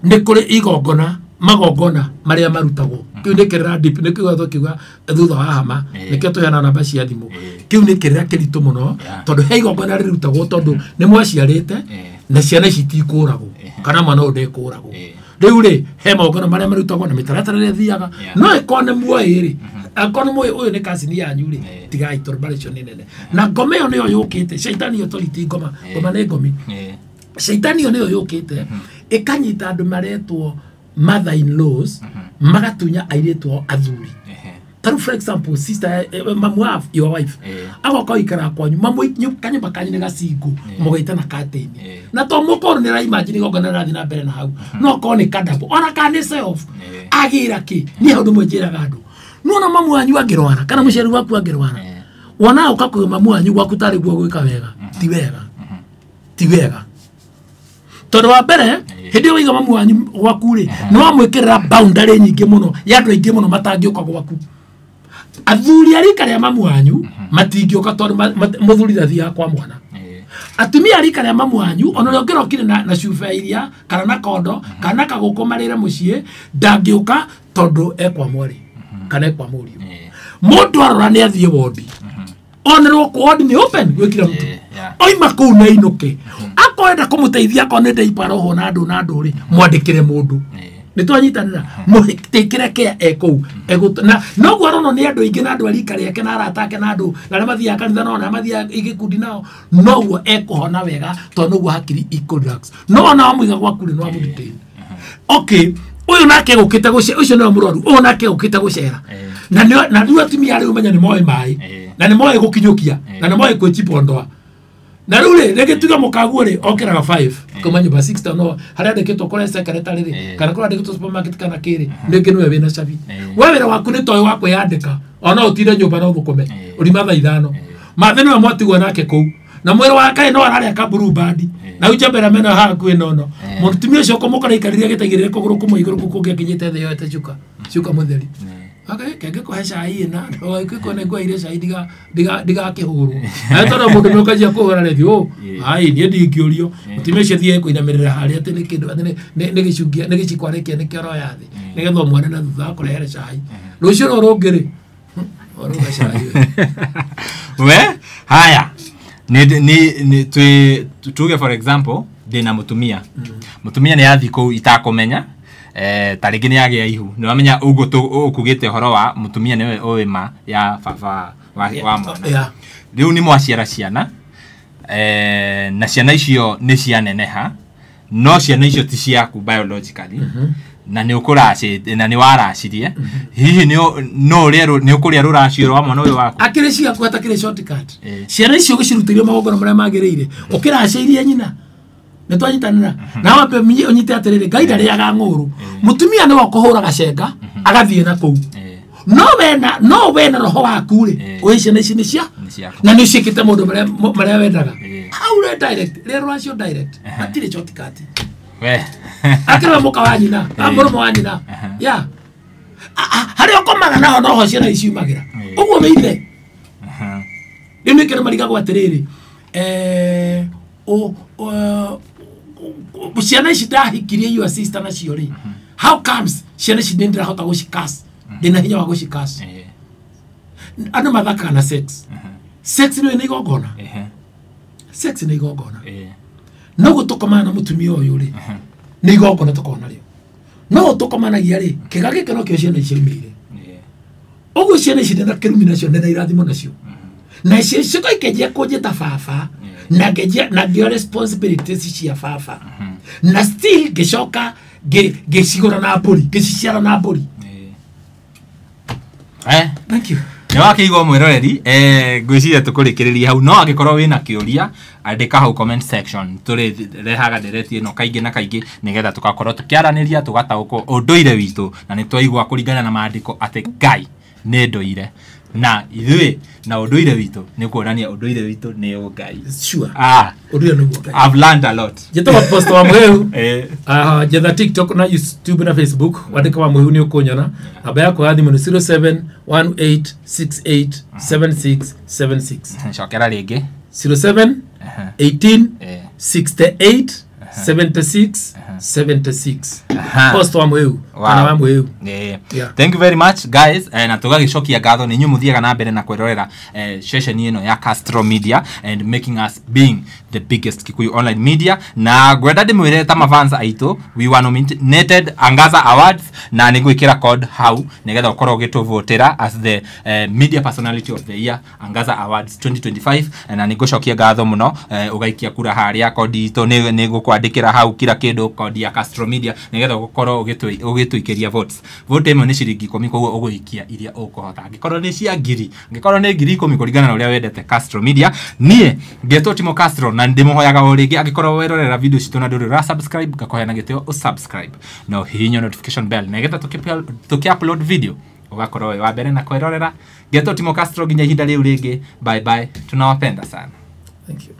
nĩ kũrĩ igongona magongona marĩa marutagwo. Kĩu nĩ kĩrĩra deep, nĩ kiuga tũkiuga thutha wa hama nĩkĩo tũheana namba cia thimũ. Kĩu nĩ kĩrĩra kĩritũ mũno tondũ he igongona rĩrutagwo tondũ nĩ mwaciarĩte na ciana ici itikũragwo kana mwana ũyũ ndekũragwo. Rĩu rĩ he magongona marĩa marutagwo na mĩtaratara ĩrĩa ĩthiaga no ĩkorwo nĩ muoĩ rĩ akorwo nĩ muoĩ ũyũ nĩ cousin yanyu rĩ tigai tondũ mbara icio nĩ nene. Na ngoma ĩyo nĩyo yũkĩte caitani ĩyo tondũ ti ngoma, ngoma nĩ ngomi. Caitani ĩyo nĩyo yũkĩte ĩkanyita andũ maretwo mother-in-laws magatunya airĩtu ao athuri. Tarĩu for example sister mamu your wife agoka ikara kwanyu mamu kanyũmba kanyu nĩ gacingũ mũgaitana curtain na to mũkorwo nĩ raimagine igongona rĩrathiĩ na mbere na hau no korwo nĩ kadabo ona kana nĩ self agĩra kĩ niĩ hau ndĩmwe njĩraga andũ nĩwona mamu wanyu angĩrwara kana mũciari waku angĩrwara wona ũka kwĩ mamu wanyu gwaku tarĩ guo gwĩka wega ti wega ti wega tondũ wa mbere hĩndĩ ĩyo waiga mamu wanyu gwaku rĩ nĩ wamwĩkĩrĩra boundary nyingĩ mũno ya andũ aingĩ mũno matangĩũka gwaku. Athuri a rika rĩa mamu wanyu matingĩũka tondũ mũthuri ndathiaga kwa mwana. Atumia a rika rĩa mamu wanyu ona ũrĩa ũngĩrokire na cuba iria kana na kondo kana na kagũkũ marĩre mũciĩ ndangĩũka tondũ ekwa mwarĩ kana ekwa mũriũ. Mũndũ arora nĩ athiĩ wondi onerwo kũ wondi nĩ open gwĩkira mũtu oima kũu na ainũke akorwo kũmũteithia akorwo nĩ diaper roho na andũ na andũ rĩ mwandĩkĩre mũndũ nĩ twanyitanĩra mũtĩkĩre kĩa ekũu na noguo aronwo nĩ andũ aingĩ na andũ a rika rĩake na arata ake na andũ na arĩa mathiaga kanitha nao na arĩa mathiaga gĩkundi nao noguo ekũhona wega tondũ noguo hakiri ikũ-relax. No ona wamũiga gwaku rĩ nĩ wamũdetain. Okay, ũyũ nake gũkĩte gũcera ũcio nĩwe mũrwaru ũyũ nake gũkĩte gũcera Na rĩu atumia arĩa ũmenya nĩ moĩ maĩ na nĩ moĩ gũkinyũkia na nĩ moĩ kwĩchipondoa. Na rĩu rĩ rĩngĩ tuge mũkaguo rĩ okĩraga 5 kuma nyũmba 6 no harĩa andĩkĩtwo kũrĩa secretary rĩ kana kũrĩa andĩkĩtwo supermarket kana kĩrĩ rĩngĩ nĩwe wĩna cabi. We wĩra waku nĩ toĩ wa kwĩyandĩka ona ũtinde nyũmba no ũthũkũme ũrima thaa 5 mathe nĩwe mwatigwo nake kũu na mwĩrĩ wa kaĩ no ararĩa ka blue band na ujambera meno haha hakuhĩ nono mũtumia ũcio ũkũmũkora aikarire agĩtaigĩrĩre kũgũrũ kũmwe igũrũ kũu kũngĩ akinyĩte thĩ yoete cuka cuka mũtheri. Kenge kũhe cai ĩna kwĩkona ngwaire cai ndigakĩhũrwo na tondũ mũndũ nĩ ũkanjia kũhũra rĩthi ũ ai niĩ ndingĩũrio mũtumia ũcio thiĩ kũinamĩrĩra harĩa atĩ nĩ kĩndũ atĩ nĩ gĩcungia nĩ gĩciko arĩkia nĩkĩo aroya thĩ nĩgetha ũmuone na thutha wa kũrehere cai rũciũ rũrũ rũngĩ rĩ waruga cai we haya ni tuge for example ndĩna mũtumia mũtumia nĩ athiĩ kũu itakũmenya ta rĩngĩ nĩ agĩa ihu nĩ wamenya ũguo ũkugĩte ũhoro wa mũtumia nĩwe ũĩ ma ya baba wa mwana rĩu nĩ mwaciara ciana na ciana icio nĩ cianeneha no ciana icio ti ciaku biologically na nĩ ũkũracĩte na nĩ waracirie hihi no ũrĩa nĩ ũkũrĩa rũracio rwa mwana ũyũ waku akĩrĩ ciaku atakĩrĩ shortcut ciana icio ũgĩcirutĩire magongona marĩa magĩrĩire ũkĩracĩirie nyina nĩ twanyitanĩra na wambe ũnyite atĩrĩrĩ Ngai ndarĩaga ng'ũrũ mũtumia nĩwe ũkũhũraga cenga agathiĩ na kũu no wena roho waku rĩ ũĩ ciana ici nĩ cia na nĩ ciĩkĩte maũndũ marĩa wendaga hau rĩ direct rĩa rũracio direct hatirĩ shortcut we akĩrĩ mũka wa nyina mũrũme wa nyina ya harĩa ũkomaga naho noho ciana ici ciumagĩra ũguo wĩ ithe rĩu nĩkĩo marigagwo atĩrĩrĩ ciana ici ndahikirie your sister nacio rĩ how comes ciana ici nĩ ndĩrahota gũcicast ndĩna hinya wa gũcicast andũ mathakaga na sex sex nĩ igongona sex nĩ igongona no gũtũkomana na mũtumia ũyũ rĩ nĩ igongona tũkorwo narĩo no gũtũkomanagia rĩ kĩga gĩkĩ nokĩo ciana ici ciaumĩire ũguo ciana ici ndĩna kĩrumi nacio ndĩna irathimo nacio na cico ikĩnjia kũnjĩta baba na ngĩnjia na ngĩoya responsibilities cia baba na still ngĩcoka ngĩcigũra na mbũri ngĩciciara na mbũri. Thank you. Nĩ wakĩigua mwĩroreri ngwĩciria tũkũrĩkĩrĩria hau no angĩkorwo wĩna kĩũria andĩka hau comment section tũrĩrehaga ndereti ĩno kaingĩ na kaingĩ nĩgetha tũgakorwo tũkĩaranĩria tũgataũkwo ũndũire witũ na nĩ twaigua kũringana na maandĩko atĩ Ngai nĩ ndũire na ithuĩ na ũndũire witũ nĩ kuonania ũndũire witũ nĩ ũngai. Sure. Ũndũire nĩguo Ngai. I've learned a lot. Njĩtagwo Pastor Wamũhehu. Njetha TikTok na YouTube na Facebook wandĩka Wamũhehu nĩ ũkũnyona. Namba yakwa ya thimũ nĩ 0718687676. Cokera rĩngĩ. 07 18 68 76 76. Pastor Wamũhehu kana Wamũhehu. Thank you very much guys na tũgagĩcokia ngatho nĩ inyuĩ mũthiaga na mbere na kwĩrorera ceceni ĩno ya Castro Media and making us being the biggest Kikuyu online media na ngwenda ndĩmwĩre ta mafans aitũ we were nominated Angaza Awards na nĩ ngwĩkĩra code hau nĩgetha ũkorwo ũgĩtũvotera as the media personality of the year Angaza Awards 2025 na nĩ ngũcokia ngatho mũno ũgaikia kura harĩa kodi itũ nĩ ngũkwandĩkĩra hau kila kĩndũ kodi ya Castro Media nĩgetha ũkorwo ũgĩtũikĩria votes. Vote ĩmwe nĩ ciringi 10 koguo ũgũikia iria ũkũhota angĩkorwo nĩ cia ngiri angĩkorwo nĩ ngiri 10 kũringana na ũrĩa wendete Castro Media. Niĩ ngetwo Timo Castro na ndĩmũhoyaga o rĩngĩ angĩkorwo werorera video citũ na ndũrĩ ũra subscribe ngakũhe na gĩtĩo ũsubscribe na ũhihinye notification bell nĩgetha tũkĩ upload video ũgakorwo wĩ wa mbere na kwĩrorera. Ngetwo Timo Castro nginya ihinda rĩu rĩngĩ. Bye bye, tunawapenda sana. Thank you.